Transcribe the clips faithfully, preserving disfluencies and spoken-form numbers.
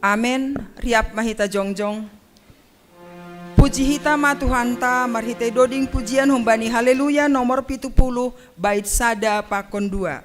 Amen. Riap ma hita jongjong. Puji hita ma Tuhanta marhitei doding pujian humbani Haleluya nomor pitu puluh, bait sada pakon dua.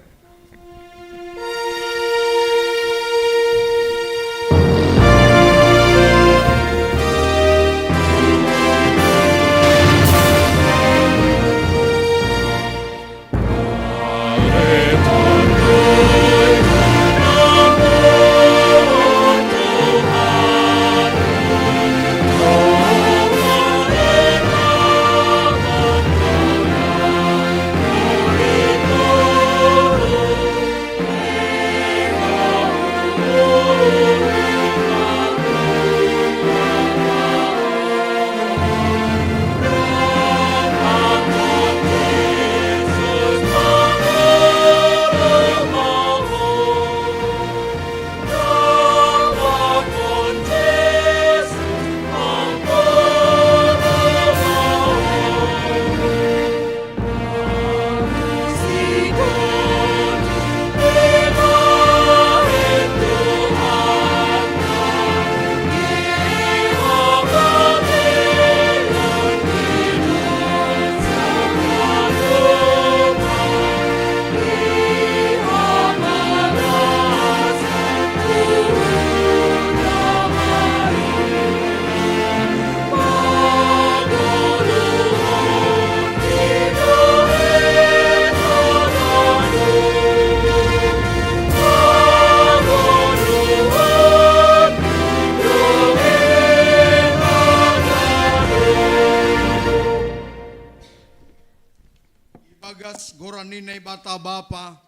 Ibagas goran ni Naibata Bapa,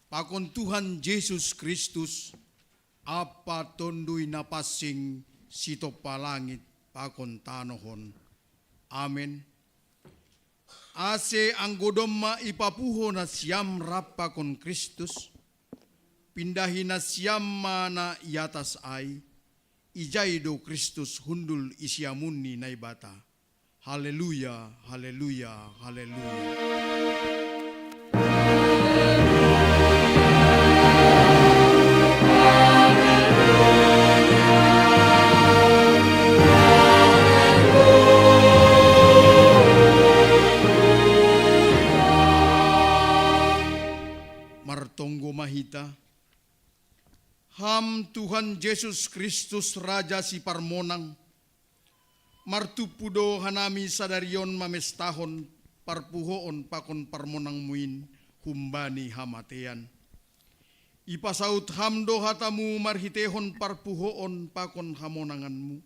pakon Tuhan Jesus Kristus, Ampa Tonduy Napansing, sitompa langit pakon tanoh on. Amen. Ase anggo domma ipapuho nasiam rap pakon Kristus, pindahi nasiam ma na i atas ai, ijai do Kristus hundul i siamun ni Naibata. Haleluya, haleluya, haleluya. Martonggo ma hita. Ham Tuhan Jesus Kristus, Raja Siparmonang, martumpu do hanami sadari on mamestahon parpuhoon pakon parmonangmu in humbani hamatean. Ipasaut Ham do hatamu marhiteihon parpuhoon pakon hamonanganmu,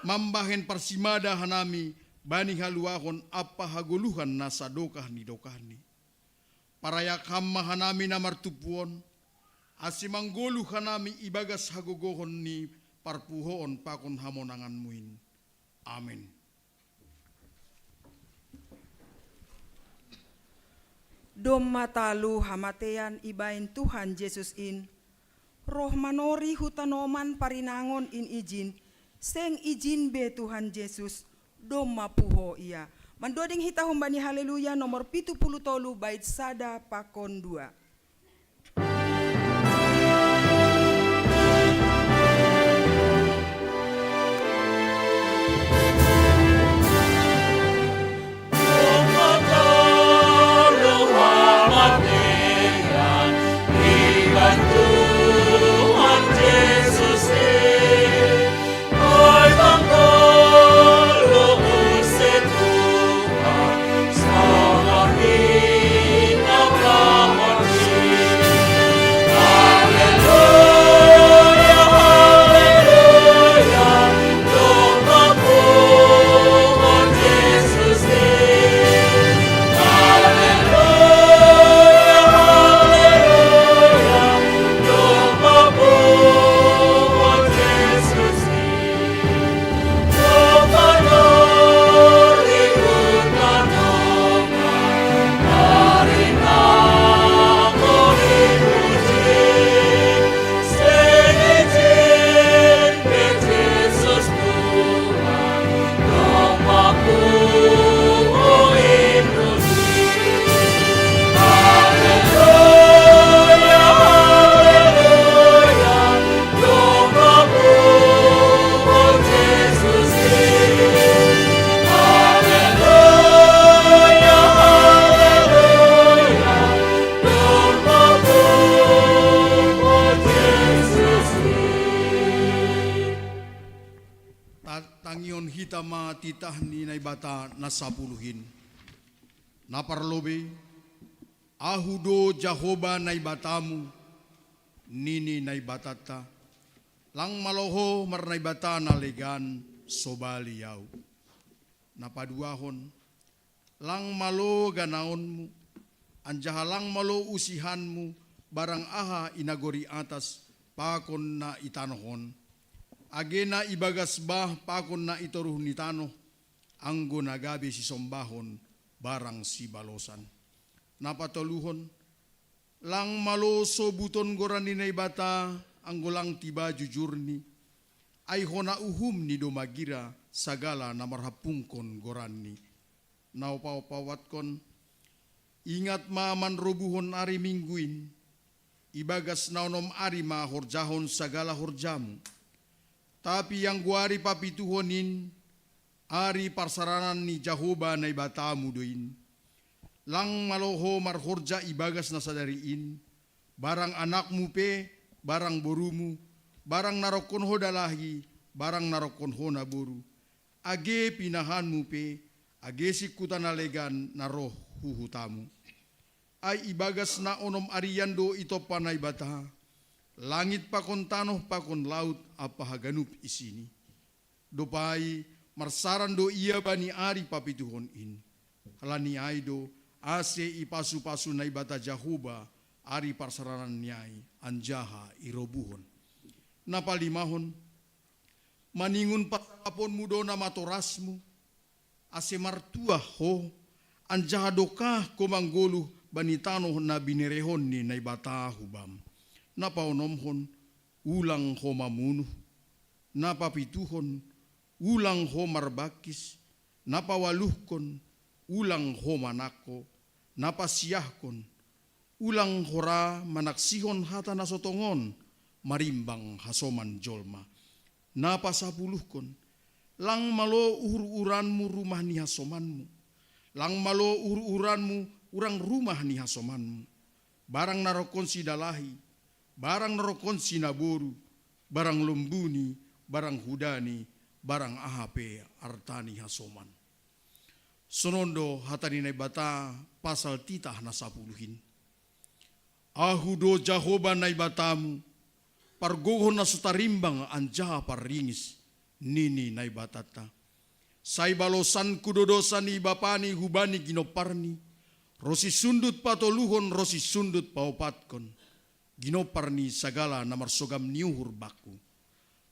mambahen parsimada hanami bani haluahon ampa hagoluhan na sadokah ni dokahni. Parayak Ham ma hanami na martumpu on, ase manggoluh hanami ibagas hagogohon ni parpuhoon pakon hamonanganmu in. Amen. Domma talu hamatean ibaen Tuhan Jesus in, roh manori hu tanoman parinangon in ijin, seng ijin be Tuhan Jesus, domma puho Ia. Mandoding hita humbani Haleluya nomor pitu puluh tolu bait sada pakon dua. Tangihon hita ma titah ni Naibata na sapuluh in. Na parlobei, Ahu do Jahowa Naibatamu, nini Naibatanta, lang malo ho marnaibata na legan sobali Ahu. Na paduahon, lang malo ganaonmu, anjaha lang malo usihanmu barang aha i nagori atas pakon na i tanoh on, age na ibagas bah pakon na i toruh ni tanoh, anggo na gabe sisombahon barang sibalosan. Na patoluhon, lang malo sobuton goran ni Naibata, anggo lang tiba jujurni, ai hona uhumni do magira sagala na marhampungkon goranni. Na paopathon, ingat ma manrobuhon ari Minggu in, ibagas na onom ari ma horjahon sagala horjamu. Tapi anggo ari papituhon in, ari parsaranan ni Jahowa Naibatamu do in. Lang malo ho marhorja ibagas na sadari in, barang anakmu pe, barang borumu, barang na rongkon ho dalahi, barang na rongkon ho naboru, age pinahanmu pe, age singkuta na legan na roh hu hutamu. Ai ibagas na onom arian do itompa Naibata langit pakon tanoh pakon laut ampa haganup isini. Dob ai marsaran do ia bani ari papituhon in. Halani ai do, ase ipasupasu Naibata Jahowa ari parsarananni ai anjaha irobuhon. Na palimahon, maningon pasangaponmu do na matorasmu, ase martuah ho, anjaha dokah ho manggoluh bani tanoh na binerehon ni Naibata hubam. Na paonomhon, ulang ho mamunuh. Na papituhon, ulang ho marbangkis. Na paualuhkon, ulang ho manangko. Na pasiahkon, ulang ho ra manaksihon hata na so tongon marimbang hasoman jolma. Na pasapuluhkon, lang malo uhur-uhuranmu rumah ni hasomanmu. Lang malo uhur-uhuranmu urang rumah ni hasomanmu. Barang na rongkon si dalahi, barang na rongkon si naboru, barang lombuni, barang hudani, barang aha pe arta ni hasoman. Sonon do hata ni Naibata pasal titah na sapuluh in. Ahu do Jahowa Naibatamu, pargogoh na so tarimbang anjaha parringis, nini Naibatanta. Sai balosanku do dosa ni bapani hubani ginomparni, ronsi sundut patoluhon ronsi sundut paopatkon, ginompar ni sagala na marsogam ni uhur bakku.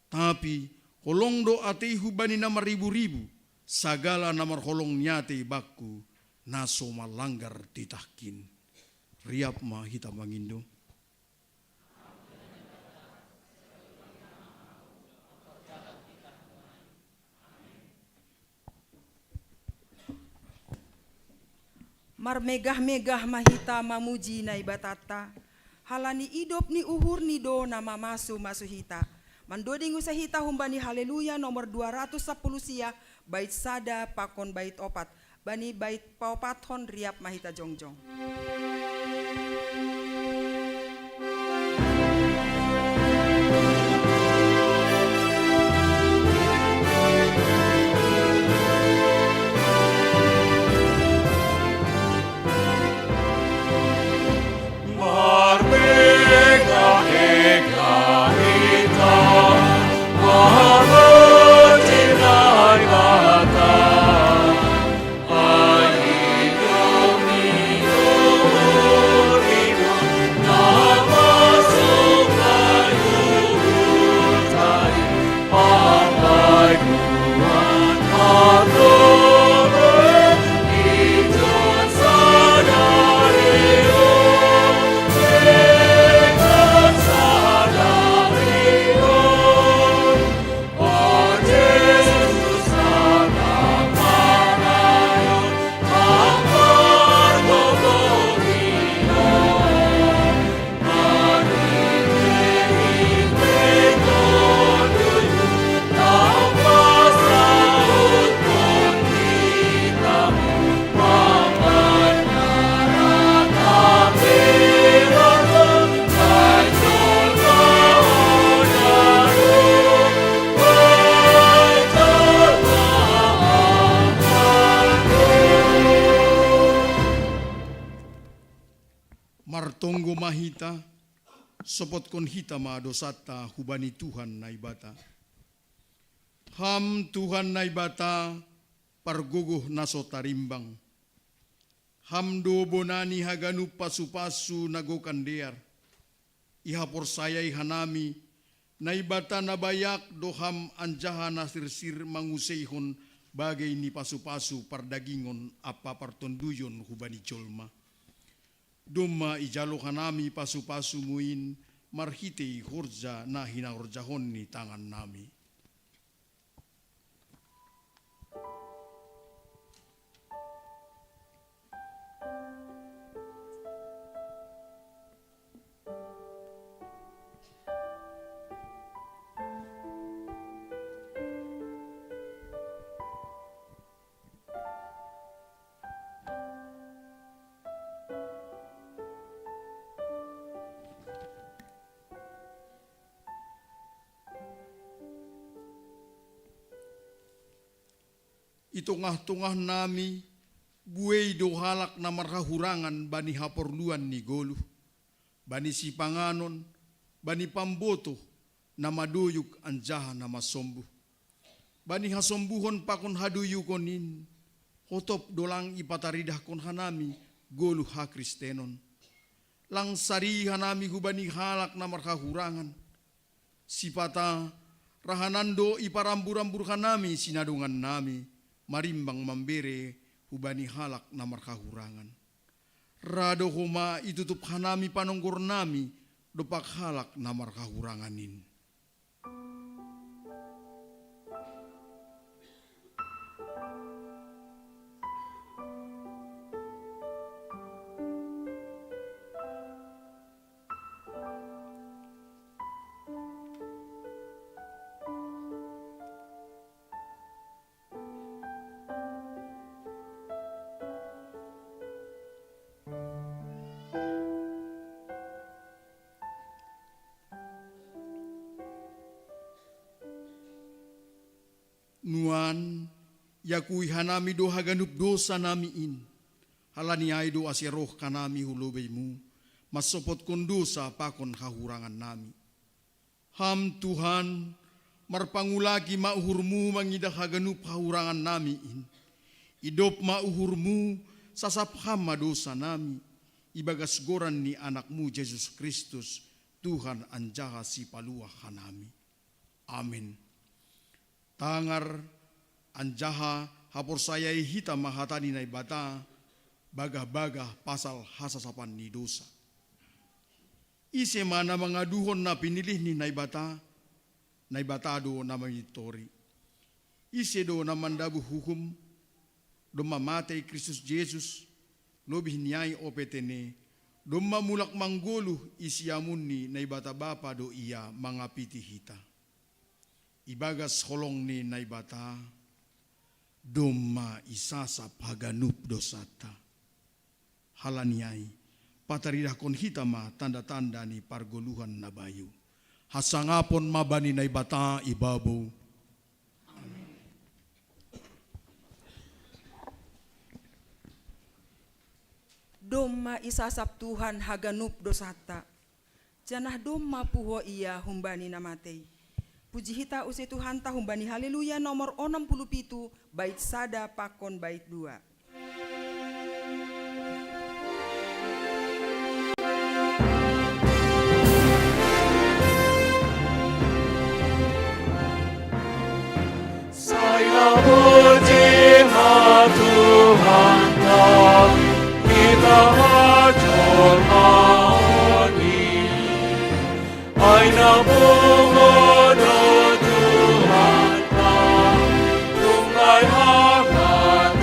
Tapi holong do ateihu bani na marribu-ribu, sagala na marholong ni atei bakku, na so manlanggar titahkin. Riap ma hita mangindo. Marmegah-megah ma hita mamuji Naibatanta, halani idop ni uhurni do na mamasu-masu hita. Mandoding use hita humbani Haleluya nomor dua ratus sapuluh sia, bait sada pakon bait opat. Bani bait paopathon riap ma hita jongjong. Tonggo ma hita, sopotkon hita ma dosanta hubani Tuhan Naibata. Ham Tuhan Naibata, pargogoh na so tarimbang. Ham do bona ni haganup pasupasu na gokan dear. Ihaporsayai hanami, Naibata na bayak do Ham anjaha na sirsir manguseihon bagei ni pasupasu pardagingon ampa partonduyon hubani jolma. Domma ijalo hanami pasupasumu in marhitei horja na hinahorjahon ni tangannami. I tongah-tongah nami, buei do halak na marhahurangan bani haporluan ni goluh, bani sipanganon, bani pambotoh, na madoyuk anjaha na masombuh. Bani hasombuhon pakon hadoyukon in, hotop do lang ipataridahkon hanami goluh hakristenon. Lang sari hanami hubani halak na marhahurangan. Sipata, rahanan do iparambur-ambur hanami sinadongannami, marimbang mambere hubani halak na marhahurangan. Ra do homa itutup hanami panonggornami dompak halak na marhahurangan in. Nuan, iakui hanami do haganup dosanami in. Halani ai do ase roh hanami hu lobeimu, mansopotkon dosa pakon hahurangannami. Ham Tuhan, marpangulaki ma uhurmu mangidah haganup hahurangannami in. Idop ma uhurmu, sasap Ham ma dosanami, ibagas goran ni Anakmu Jesus Kristus, Tuhan anjaha Sipaluah hanami. Amen. Tangar anjaha haporsayai hita ma hata ni Naibata, bagah-bagah pasal hasasapan ni dosa. Ise ma na mangaduhon na pinilih ni Naibata? Naibata do na mamintori. Ise do na mandabuh huhum? Domma matei Kristus Jesus, lobih ni ai ope tene, domma mulak manggoluh i siamun ni Naibata Bapa do Ia mangapiti hita. Ibagas holong ni Naibata, domma isasap haganup dosanta. Halani ai, pataridahkon hita ma tanda-tanda ni pargoluhan na bayu. Hasangapon ma bani Naibata ibabou. Domma isasap Tuhan haganup dosanta, janah domma puho Ia humbani na matei. Puji hita use Tuhanta humbani Haleluya nomor onom puluh pitu, bait sada pakon bait dua. Sai na puji ma Tuhanta, hita ma jolma on i. Ai na pungo do Tuhanta, nunga i hamatean.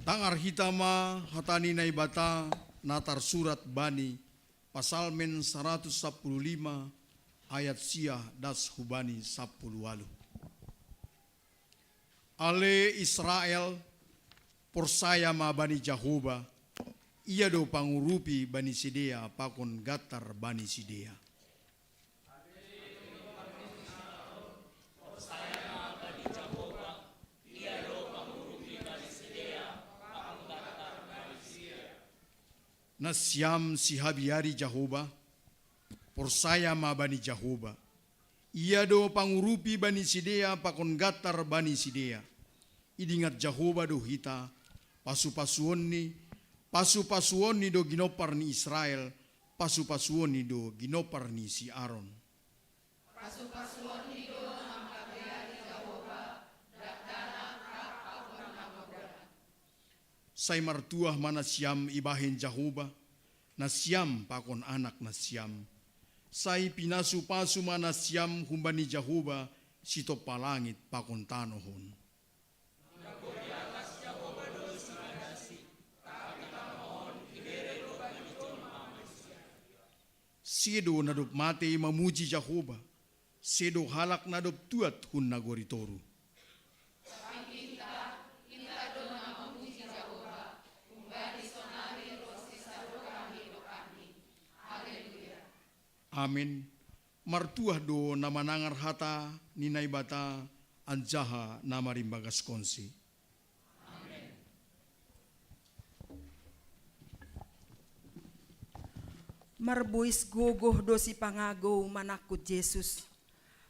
Tangar hita ma hata ni Naibata na tarsurat bani Pasalmen saratus sapuluh lima ayat sia das hubani sapuluh walu. Ale Israel, porsaya ma bani Jahoba, ia do pangurupi bani sidea pakon gantar bani sidea. Nasiam sihabiari Jahoba, porsaya ma bani Jahoba. Ia do pangurupi bani sidea pakon gantar bani sidea. Idingat Jahoba do hita, pasupasuonni, pasupasuonni do ginompar ni Israel, pasupasuonni do ginompar ni si Aron. Pasupasuonni do na mangkabeari Jahoba, dakdanak rap pakon na magodang. Sai martuah ma nasiam ibahen Jahoba, nasiam pakon anak nasiam. Sai pinasupasu ma nasiam humbani Jahoba, sitompa langit pakon tanoh on. Sedo na dob matei mamuji Jahoba, sedo halak na dob tuat hun nagori toru. Amin. Martuah do na manangar hata ni Naibata anjaha na marimbagaskonsi. Marbois gogoh do sipangagou manangkut Jesus.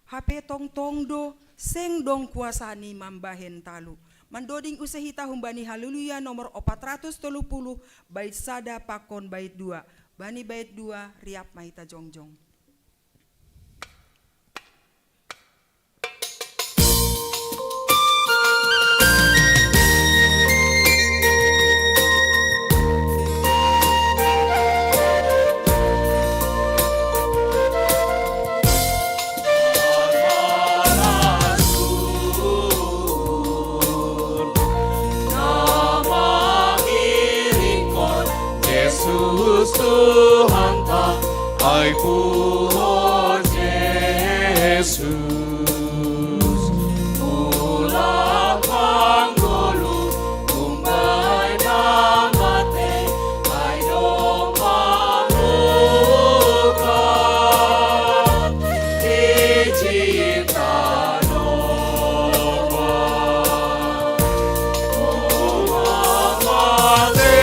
Hape tongtong do, seng dong kuasani mambahen talu. Mandoding use hita humbani Haleluya nomor opat ratus tolu puluh, bait sada pakon bait dua. Bani bait dua, riap ma hita jongjong. Jesus Tuhanta, ai puho Jesus. Ulang panggolu umbai na mate, ai do paluka. Ijin tano ma uma matea.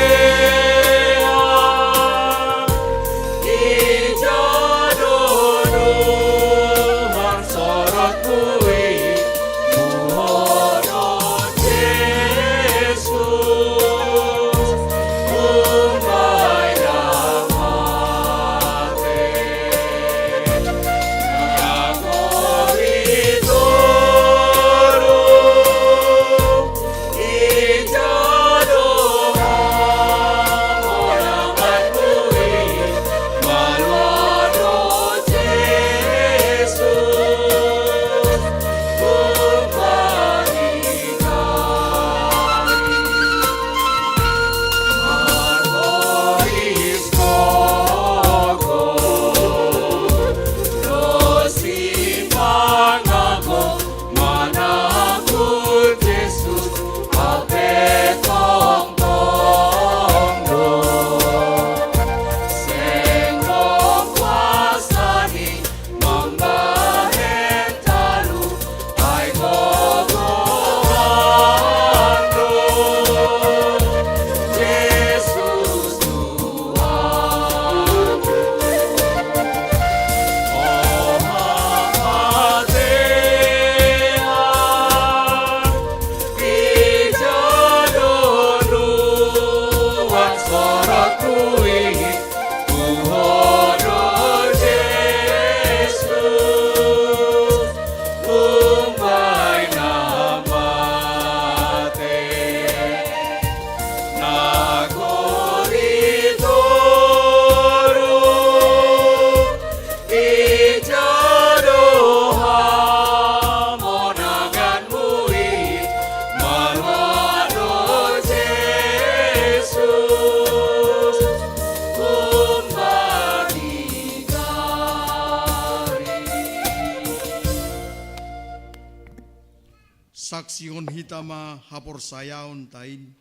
Saksihon hita ma haporsayaonta in,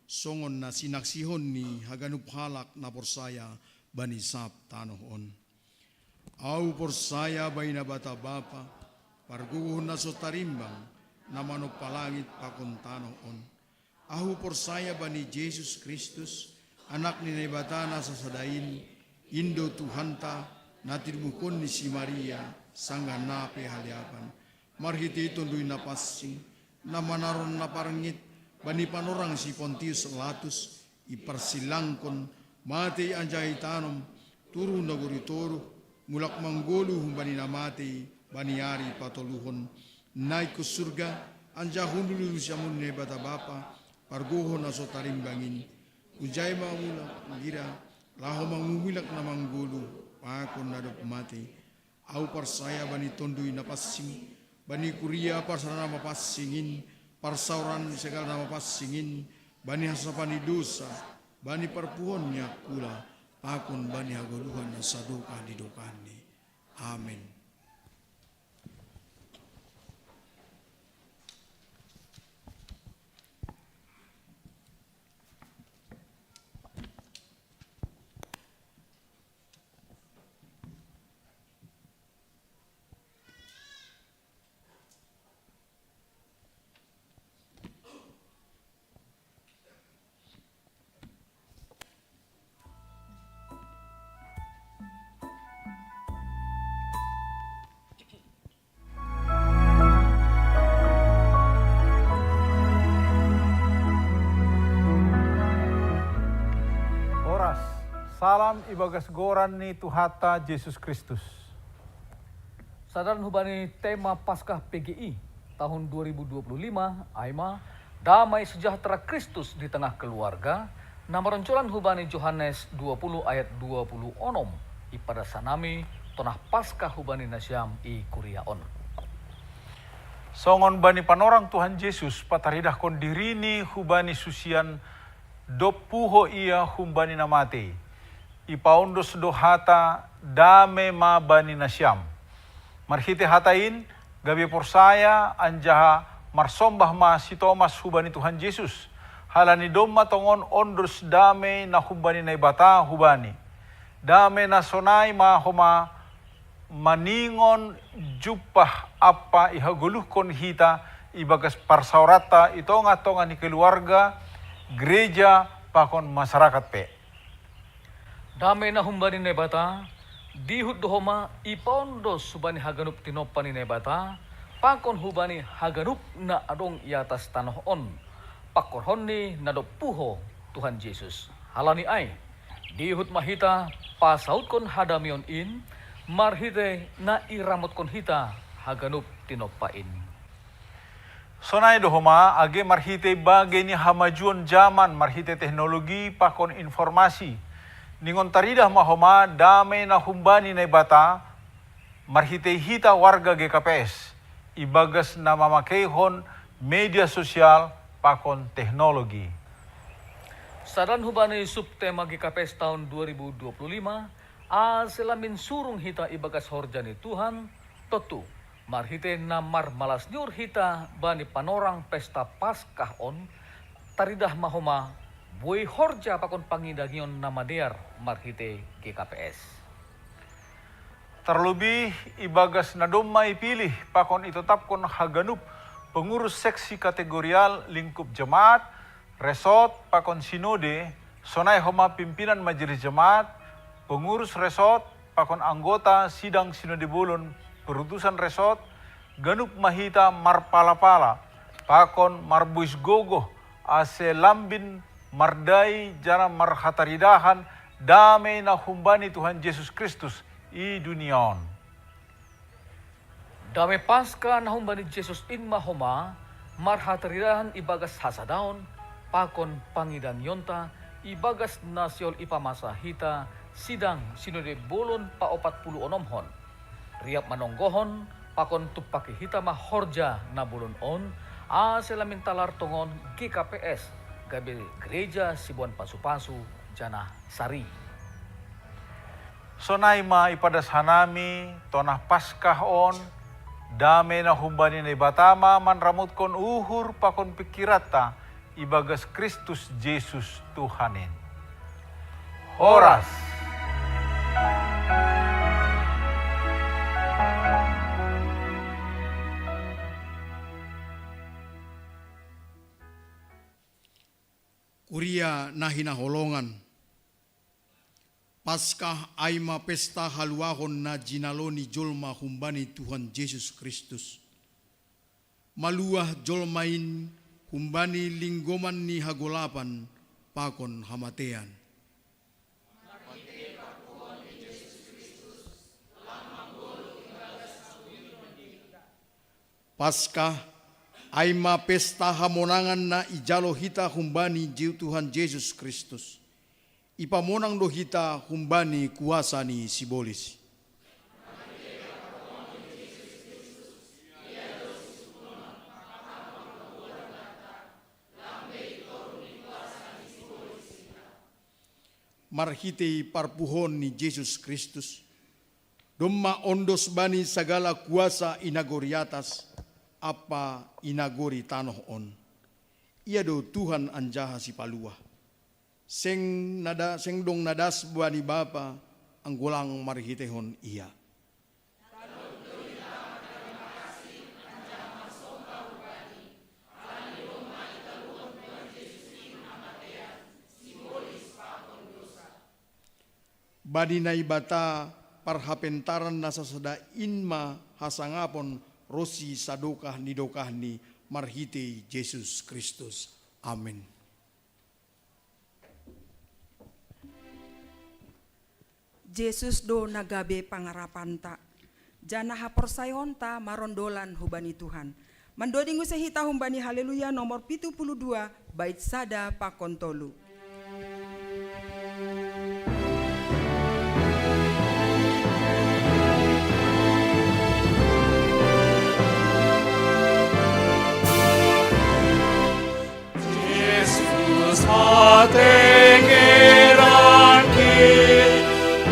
songon na sinaksihon ni haganup halak na porsaya bani sab tanoh on. Ahu porsaya bani Naibata Bapa, pargogoh na so tarimbang, na manompa langit pakon tanoh on. Ahu porsaya bani Jesus Kristus, Anak ni Naibata na sasada in, in do Tuhanta, na tinimuhon ni si Maria, sanggah na pe haleapan, marhite Tonduy Napansing, na manaron na parngit bani panorang si Pontius Latus, iparsilangkon, matei anjaha itanom, turun nagori toruh, mulak manggoluh humbani na matei bani ari patoluhon, naik hu surga, anjaha hundul hu siamun ni Naibata Bapa, pargogoh na so tarimbang in. Hujai ma mulak ira, laho mangumilak na manggoluh pakon na dob matei. Ahu porsaya bani Tonduy Napansing, bani kuria parsada na mapansing in, parsaoran ni sagala na mapansing in, bani hasoman ni dousa, bani parpuhoon ni angkula, pakon bani hagoluhan na sadokah ni dokahni. Amen. Horas, salam ibagas goran ni Tuhanta Jesus Kristus. Sadari on hubani tema Paskah P G I tahun dua ribu dua puluh lima, ai ma, Damai sejahtera Kristus di tengah keluarga, na maronjolan hubani Johannes dua puluh ayat dua puluh onom, ipadas hanami tonah Paskah hubani nasiam i kuria on. Songon bani panorang Tuhan Jesus pataridahkon diriNi hubani susian, dob puho Ia humbani na matei, ipaondos do hata, dame ma bani nasiam. Marhite hata in, gabe porsaya anjaha marsombah ma si Tomas hubani Tuhan Jesus, halani domma tongon ondos dame na humbani Naibata hubani. Dame na sonai ma homa maningon jumpah ampa ihagoluhkon hita ibagas parsaoranta i tongah-tongah ni keluarga, gereja, pakon masyarakat pe. Dame na humbani Naibata, dihut do homa ipaondos hubani haganup tinompa ni Naibata, pakon hubani haganup na adong i atas tanoh on, pangkorhon ni na dob puho Tuhan Jesus. Halani ai, dihut ma hita pasautkon hadameon in, marhite na iramotkon hita haganup tinompa in. Sonai do homa, age marhite bagei ni hamajuon jaman marhite teknologi pakon informasi, ningon taridah ma homa dame na humbani Naibata, marhite hita warga G K P S, ibagas na mamakeihon media sosial pakon teknologi. Sadari on hubani subtema G K P S tahun dua ribu dua puluh lima, ase lambin surung hita ibagas horja ni Tuhan, tontu, marhite na marmalas ni uhur hita bani panorang pesta Paskah on, taridah ma homa, boi horja pakon pangidangion na madear marhite G K P S. Tarlobih ibagas na domma ipilih pakon itotapkon haganup pengurus seksi kategorial lingkup jemaat, resort pakon sinode, sonai homa pimpinan majelis jemaat, pengurus resort pakon anggota sidang sinode bolon, perutusan resort, ganup ma hita marpala-pala pakon marbois gogoh, ase lambin mardai janah marhataridahan dame na humbani Tuhan Jesus Kristus i dunia on. Dame Paska na humbani Jesus in ma homa marhataridahan ibagas hasadaon pakon pangidangionta ibagas na sihol ipamasa hita sidang sinode bolon paopat puluh onomhon. Riap manonggohon pakon tumpaki hita ma horja na bolon on, ase lambin talar tongon G K P S, gabe gereja siboan pasu-pasu janah sari. Sonai ma ipadas hanami tonah Paskah on, Dame na humbani Naibata ma manramotkon uhur pakon pingkiranta ibagas Kristus Jesus Tuhan in. Horas. Kuria na hinaholongan. Paskah ai ma pesta haluahon na jinalo ni jolma humbani Tuhan Jesus Kristus. Maluah jolma in humbani linggoman ni hagolapan pakon hamatean. Paskah ai ma pesta hamonangan na ijalo hita humbani Je-, Tuhan Jesus Kristus. Ipamonang do hita humbani kuasa ni sibolis. Marhitei parpuhoon ni Jesus Kristus, domma ondos bani sagala kuasa i nagori atas ampa i nagori tanoh on. Ia do Tuhan anjaha Sipaluah. Seng nada, seng dong na das bani Bapa, anggo lang marhiteihon Ia. Bani Naibata parhapentaran na sasada in ma hasangapon ronsi sadokah ni dokahni marhitei Jesus Kristus. Amin. Jesus do na gabe pangarapanta, janah haporsayaonta marondolan hubani Tuhan. Mandoding use hita humbani Haleluya nomor pitu puluh dua, bait sada pakon tolu. Jesus hatengeranki,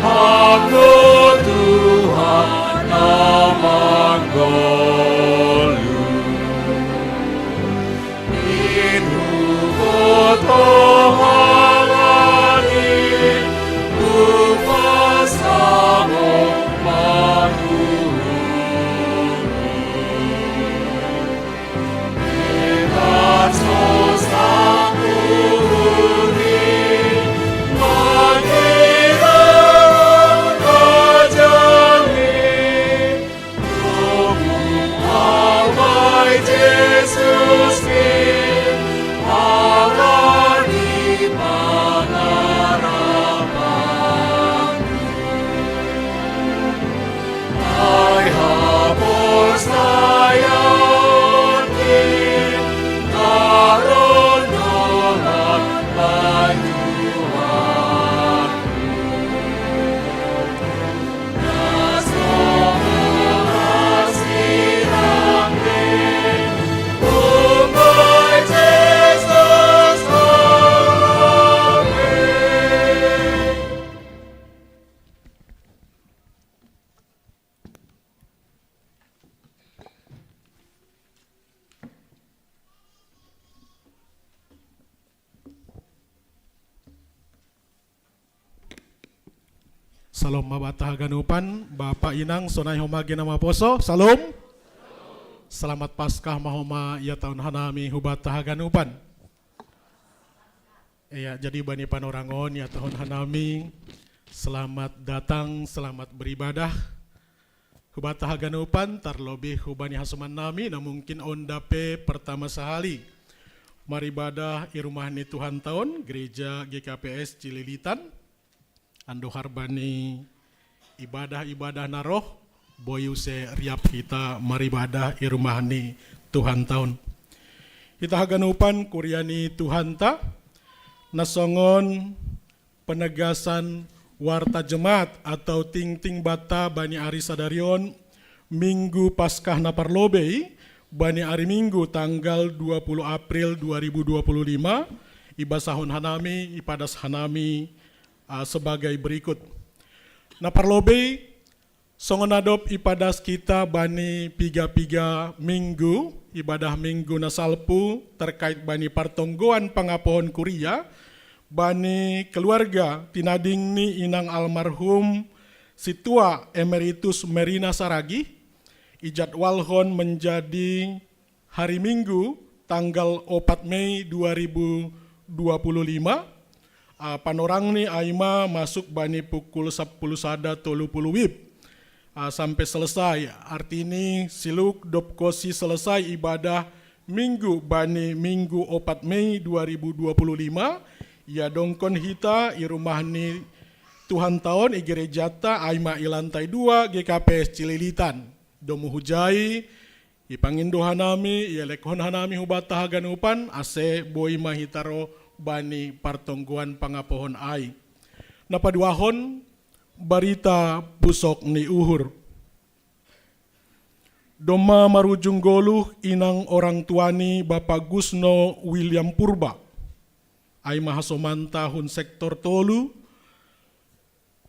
Ham do Tuhan na manggoluh. Inuhot Ho halani hupasamoh paruhurhu. Salom ma banta haganupan, Bapa, Inang, sonai homa gena maposo. Salom. Selamat Paskah ma homa ihatahon hanami hubanta haganupan. Ia, jadi bani panorang on ihatahon hanami, selamat datang, selamat beribadah. Hubanta haganupan, tarlobih hubani hasomannami, na mungkin on da pe pertama sahali maribadah i rumah ni Tuhanta on, Gereja G K P S Cililitan. Andohar bani ibadah-ibadah na roh, boi use riap hita maribadah i rumah ni Tuhanta on. Hita haganupan kuria ni Tuhanta, na songon penegasan warta Jemaat atau tingting banta bani ari sadari on, Minggu Paskah na parlobei, bani ari Minggu tanggal dua puluh April dua ribu dua puluh lima, ibasahon hanami, ipadas hanami, ah, sebagai berikut. Na parlobei, Songon na dob ipadas hita bani piga-piga minggu, ibadah minggu na salpu terkait bani partonggoan pangapohon kuria, bani keluarga tinading ni inang almarhum Sintua Emeritus Merina Saragih, ijadwalhon menjadi hari Minggu tanggal opat Mei dua ribu dua puluh lima, ah, panorang ni ai ma masuk bani pukul sapuluh sada tolu puluh wib, ah, sampai selesai. Arti ni siluk dob kosi selesai ibadah Minggu bani Minggu opat Mei dua ribu dua puluh lima, iadongkon hita i rumah ni Tuhan taon i gerejata ai ma i lantai dua G K P S Cililitan. Domu hujai, ipangindo hanami, ielekhon hanami hubanta haganupan, ase boi ma hita ro bani partonggoan pangapohon ai. Na paduahon, barita pusok ni uhur. Domma marujung goluh inang orang tua ni Bapa Gusno William Purba. Ai ma hasomanta hun sektor tolu,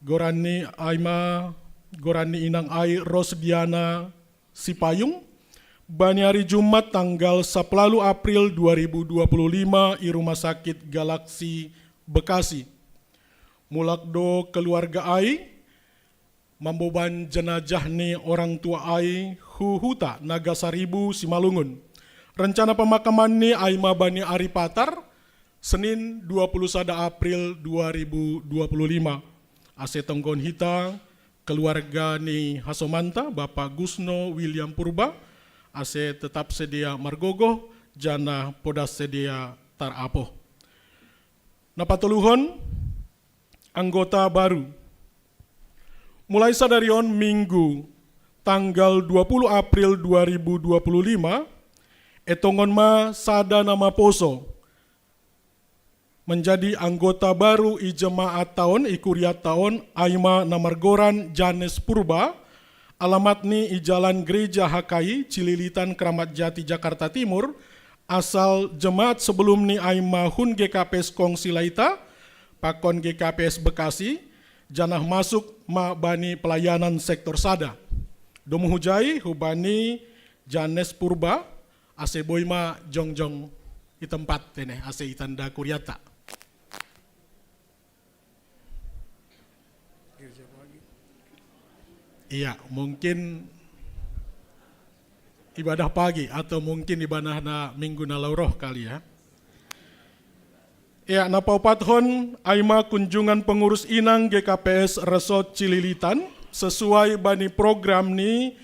goran ni ai ma, goran ni inang ai Rosdiana Sipayung, bani ari Jumat tanggal sapuluh April dua ribu dua puluh lima i Rumah Sakit Galaksi Bekasi. Mulak do keluarga ai mamboban jenajah ni orang tua ai hu huta Nagasaribu Simalungun. Rencana pemakaman ni ai ma bani ari Patar, Senin dua puluh sada April dua ribu dua puluh lima. Ase tonggon hita keluarga ni hasomanta Bapa Gusno William Purba, ase tetap sedia margogoh, janah podas sedia tarapoh. Na patoluhon, anggota baru. Mulai sadari on Minggu tanggal dua puluh April dua ribu dua puluh lima, etongon ma sada na maposo menjadi anggota baru i jemaat taon, i kuria taon, ai ma na margoran Janes Purba, alamat ni i Jalan Gereja H K I, Cililitan, Kramat Jati, Jakarta Timur, asal jemaat sebelum ni ai ma hun G K P S Kongsi Laita, pakon G K P S Bekasi, janah masuk ma bani pelayanan sektor sada. Domu hujai hubani Janes Purba, ase boi ma jongjong i tempat tene, ase itanda kuriata. Iya, mungkin ibadah pagi atau mungkin ibadah na minggu na lalu roh kali ya. Ya, na paopathon, ai ma kunjungan pengurus inang G K P S Resort Cililitan, sesuai bani program ni,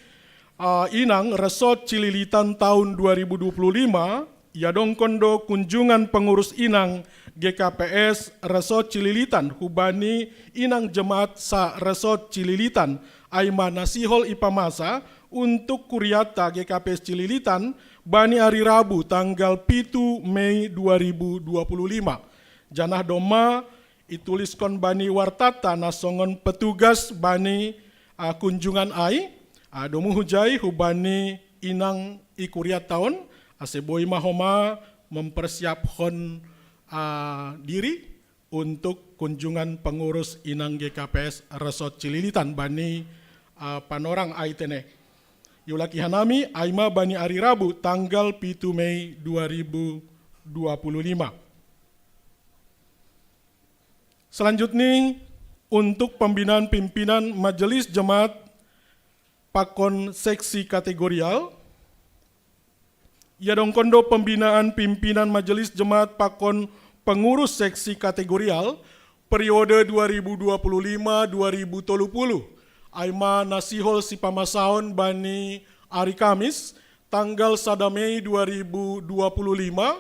ah, inang Resort Cililitan tahun dua ribu dua puluh lima, iadongkon do kunjungan pengurus inang G K P S Resort Cililitan hubani inang jemaat sa Resort Cililitan, ai ma na sihol ipamasa untuk kuriata G K P S Cililitan bani ari Rabu tanggal pitu Mei dua ribu dua puluh lima. Janah domma ituliskon bani wartata na songon petugas bani, ah, kunjungan ai, ah, domu hujai hubani inang i kuriata on, ase boi ma homa mempersiaphon, ah, diri untuk kunjungan pengurus inang G K P S Resort Cililitan bani, ah, panorang ai tene. Iulaki hanami, ai ma bani ari Rabu tanggal pitu Mei dua ribu dua puluh lima. Selanjutnya, untuk pembinaan pimpinan majelis jemaat pakon seksi kategorial, iadongkon do pembinaan pimpinan majelis jemaat pakon pengurus seksi kategorial periode dua ribu dua puluh lima dua ribu tolu puluh. Ai ma na sihol sipamasaon bani ari Kamis, tanggal sada Mei dua ribu dua puluh lima,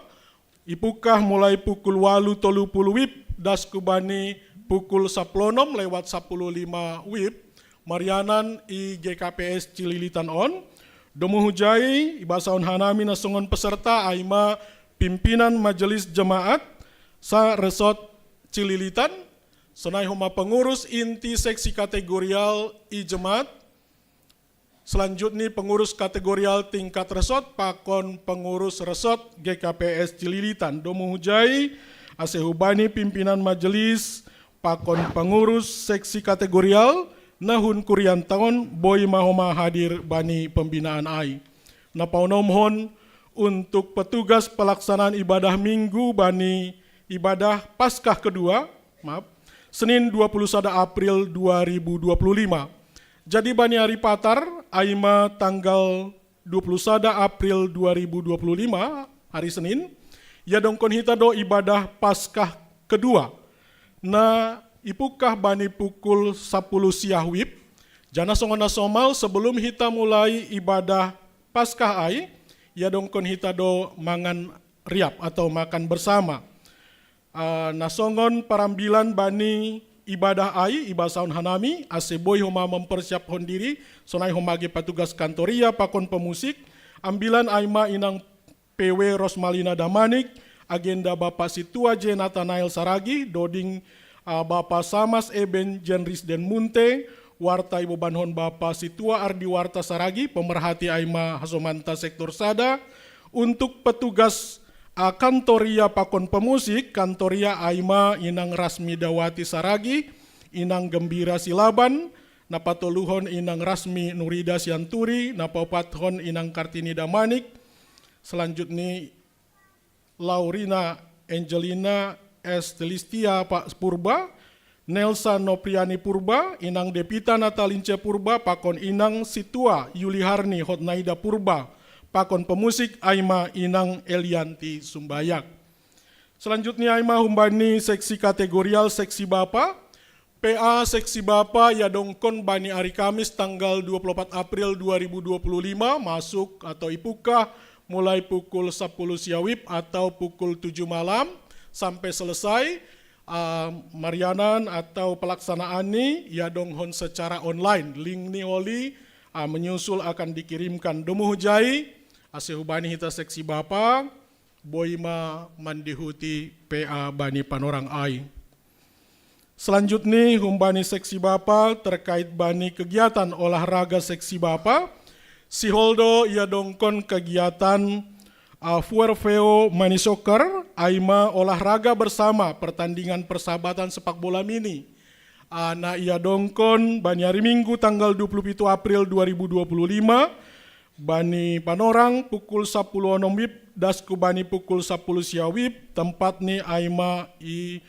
ipungkah mulai pukul walu tolu puluh wib, das ku bani pukul sapuluh onom lewat sapuluh lima wib, marianan i G K P S Cililitan on, domu hujai, ibasaon hanami na songon peserta, ai ma pimpinan majelis jemaat, sa Resort Cililitan, sonai homa pengurus inti seksi kategorial i jemaat, selanjutnya pengurus kategorial tingkat resort pakon pengurus resort G K P S Cililitan. Domu hujai, ase hubani pimpinan majelis pakon pengurus seksi kategorial, Nahun kurian taon boi ma homa hadir bani pembinaan ai. Napaonomhon untuk petugas pelaksanaan ibadah minggu bani ibadah Paskah kedua, maaf, Senin dua puluh sada April dua ribu dua puluh lima. Jadi bani ari Patar, ai ma tanggal dua puluh sada April dua ribu dua puluh lima, hari Senin, ya dongkon hita do ibadah Paskah kedua. Na ipukah bani pukul sapuluh siah wib, jana songon na somal sebelum hita mulai ibadah Paskah ai, ya dongkon hita do mangan riap atau makan bersama. Ah, na songon parambilan bani ibadah ai, ibasaon hanami, ase boi homa mempersiaphon diri, sonai homa ge patugas kantoria pakon pemusik, ambilan ai ma inang P W Rosmalina Damanik, agenda Bapak Situa J Nathanael Saragi, doding, ah, Bapak Samas Eben Jenris Denmunte, warta ibobanhon Bapak Situa Ardi Warta Saragi, pemerhati ai ma hasomanta sektor sada, untuk petugas, ah, kantoria pakon pemusik, kantoria ai ma inang Rasmi Dawati Saragi, inang Gembira Silaban, na patoluhon inang Rasmi Nurida Sianturi, na paopathon inang Kartini Damanik, selanjutnya Laurina Angelina Estelistia Pak Purba, Nelsa Nopriani Purba, inang Depita Natalince Purba, pakon inang Situa Yuliharni Hotnaida Purba, pakon pemusik ai ma inang Elianti Sumbayak. Selanjutnya ai ma humbani seksi kategorial seksi bapa, P A seksi bapa ya dongkon bani ari Kamis tanggal dua puluh empat April dua ribu dua puluh lima masuk atau ipukah mulai pukul sapuluh siawib atau pukul tujuh malam sampai selesai, ah, marianan atau pelaksanaan ni ya donghon secara online. Link ni oli, ah, menyusul akan dikirimkan. Domu hujai, ase hubani hita seksi bapa, boi ma mandihuti P A bani panorang ai. Selanjutnya humbani seksi bapa terkait bani kegiatan olahraga seksi bapa, sihol do ya dongkon kegiatan, ah, Fuerfeo Mani Soccer, ai ma olahraga bersama pertandingan persahabatan sepak bola mini. Ah, na ya dongkon bani hari Minggu tanggal dua puluh pitu April dua ribu dua puluh lima, bani panorang pukul sapuluh onom wib, das ku bani pukul sapuluh sia wib, tempat ni ai ma i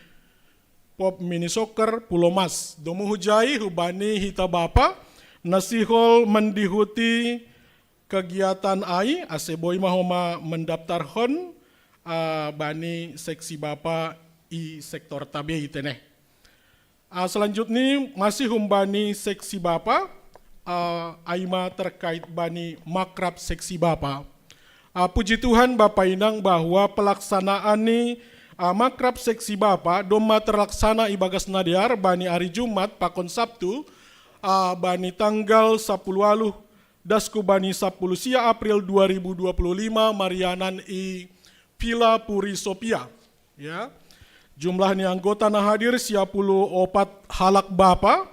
Pop Mini Soccer Pulo Mas. Domu hujai hubani hita bapa, na sihol mandihuti kegiatan ai, ase boi ma homa mendaftarhon, ah, bani seksi bapa i sektor tabei teneh. Ah, selanjutnya masih humbani seksi bapa, ah, ai ma terkait bani makrab seksi bapa. Ah, puji Tuhan Bapa Inang bahwa pelaksanaan ni, ah, makrab seksi bapa domma terlaksana ibagas na dear bani ari Jumat pakon Sabtu, ah, bani tanggal sapuluh waluh das ku bani sapuluh sia April dua ribu dua puluh lima marianan i Villa Puri Sofia. Ya. Jumlah ni anggota na hadir sia puluh opat halak bapa,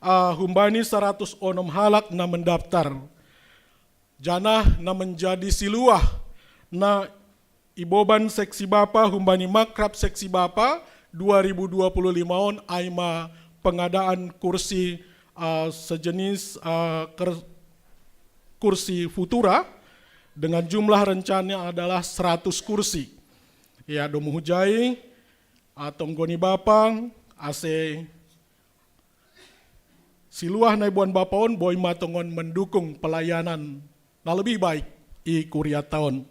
ah, humbani saratus onom halak na mendaftar. Janah na menjadi siluah na iboban seksi bapa humbani makrab seksi bapa dua ribu dua puluh lima on ai ma pengadaan kursi, ah, sejenis, ah, ker-, kursi Futura dengan jumlah rencana adalah seratus kursi. Ya, domu hujai, ah, tonggoni bapa, ase siluah na iboan bapa on boi ma tongon mendukung pelayanan na lebih baik i kuria taon.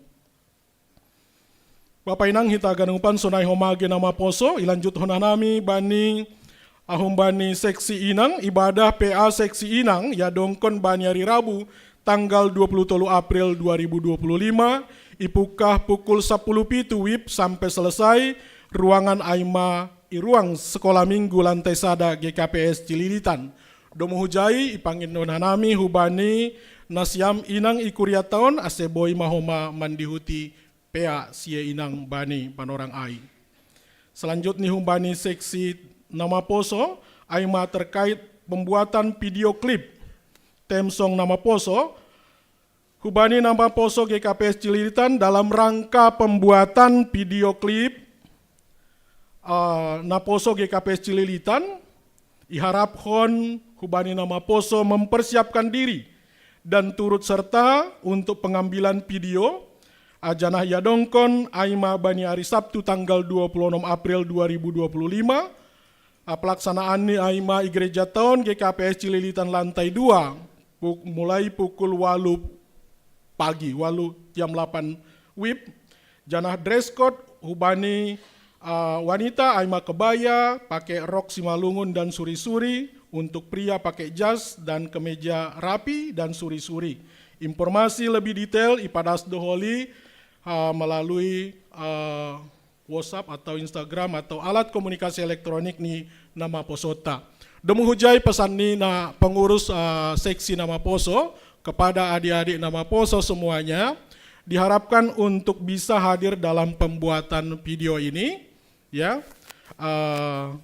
Bapa Inang hita ganupan sonai homa ge na maposo, ilanjuthon hanami bani, ah, humbani seksi Inang, ibadah P A seksi Inang ya dongkon bani ari Rabu tanggal dua puluh tolu April dua ribu dua puluh lima, ipukah pukul sapuluh pitu wib sampai selesai, ruangan ai ma i ruang Sekolah Minggu lantai sada G K P S Cililitan. Domu hujai ipangindo hanami hubani nasiam Inang i kuria taon ase boi ma homa mandihuti P A sia Inang bani panorang ai. Selanjutnya humbani seksi na maposo, ai ma terkait pembuatan video klip theme song na maposo, hubani na maposo G K P S Cililitan dalam rangka pembuatan video klip, eh, na poso G K P S Cililitan, Iharaphon hubani namaposo mempersiapkan diri dan turut serta untuk pengambilan video, janah yadongkon ai ma bani ari Sabtu tanggal dua puluh enam April dua ribu dua puluh lima, pelaksanaan ni ai ma i Gereja Taon G K P S Cililitan lantai dua, mulai pukul walu pagi, walu jam delapan wib, janah dress code hubani uh, wanita ai ma kebaya, pakai rok simalungun dan suri-suri, untuk pria pakai jas dan kemeja rapi dan suri-suri. Informasi lebih detail ipadas doholi uh, melalui uh, WhatsApp atau Instagram atau alat komunikasi elektronik ni namaposota. Domu hujai pesan ni na pengurus uh, seksi namaposo kepada adik-adik namaposo semuanya, diharapkan untuk bisa hadir dalam pembuatan video ini, ya. Uh,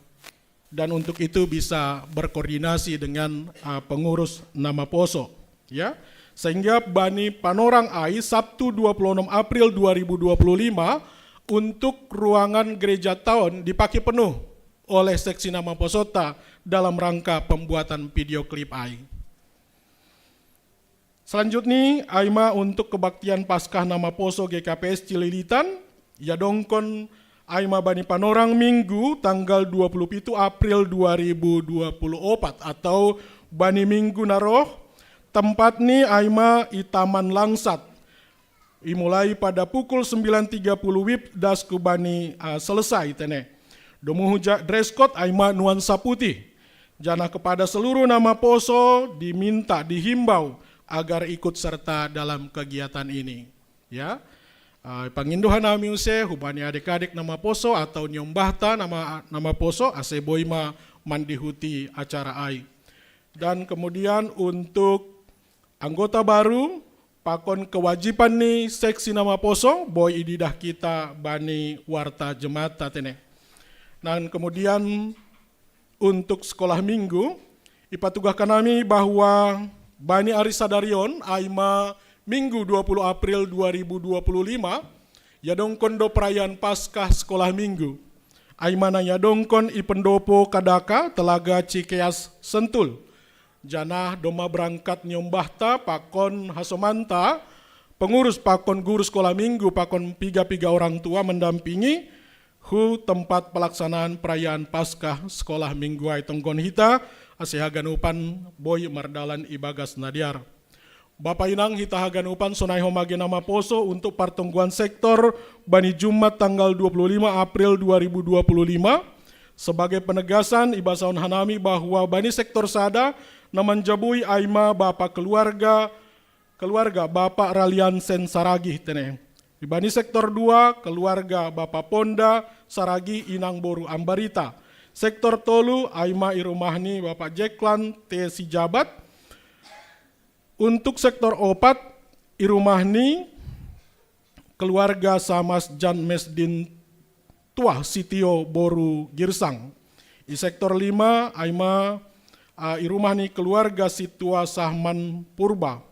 dan untuk itu bisa berkoordinasi dengan uh, pengurus namaposo, ya. Sehingga bani panorang ai Sabtu dua puluh enam April dua ribu dua puluh lima untuk ruangan Gereja Taon dipakai penuh oleh seksi namaposota dalam rangka pembuatan video klip ai. Selanjutnya, ai ma untuk kebaktian Paskah namaposo G K P S Cililitan, yadongkon ai ma bani panorang Minggu tanggal dua puluh pitu April dua ribu dua puluh opat atau bani Minggu na roh, tempat ni ai ma i Taman Langsat. Imulai pada pukul sembilan tiga puluh wib das ku bani uh, selesai tene. Domu hujai dress code ai ma nuansa putih. Janah kepada seluruh namaposo diminta, dihimbau agar ikut serta dalam kegiatan ini. Ya, uh, pangindohan nami use hubani adik-adik namaposo atau nyombahta nama namaposo ase boi ma mandihuti acara ai. Dan kemudian untuk anggota baru, pakon kewajiban ni seksi namaposo boi ididah kita bani warta jemaat tene. Dan kemudian untuk sekolah minggu, ipatugahkan nami bahwa bani ari sadarion ai ma Minggu dua puluh April dua ribu dua puluh lima, yadongkon do perayaan Paskah sekolah minggu. Ai ma na yadongkon i pendopo Kadaka Telaga Cikeas Sentul. Janah domma berangkat nyombahta pakon hasomanta, pengurus pakon guru sekolah minggu pakon piga-piga orang tua mendampingi hu tempat pelaksanaan perayaan Paskah sekolah minggu ai tonggon hita, ase haganupan boi mardalan ibagas nadiar. Bapa inang hita haganupan sonai homage namaposo untuk partonggoan sektor bani Jumat tanggal dua puluh lima April dua ribu dua puluh lima, sebagai penegasan ibasaon hanami bahwa bani sektor sada na manjabui ai ma bapa keluarga, keluarga bapa Ralian Sen Saragih tene. Ibani sektor dua keluarga bapa Ponda Saragih inang boru Ambarita. Sektor tolu ai ma i rumah ni bapa Jeklan T Sijabat. Untuk sektor opat i rumah ni keluarga Samas Jan Mesdin Tuah Sitio boru Girsang. I sektor lima ai ma uh, i rumah ni keluarga Situa Sahman Purba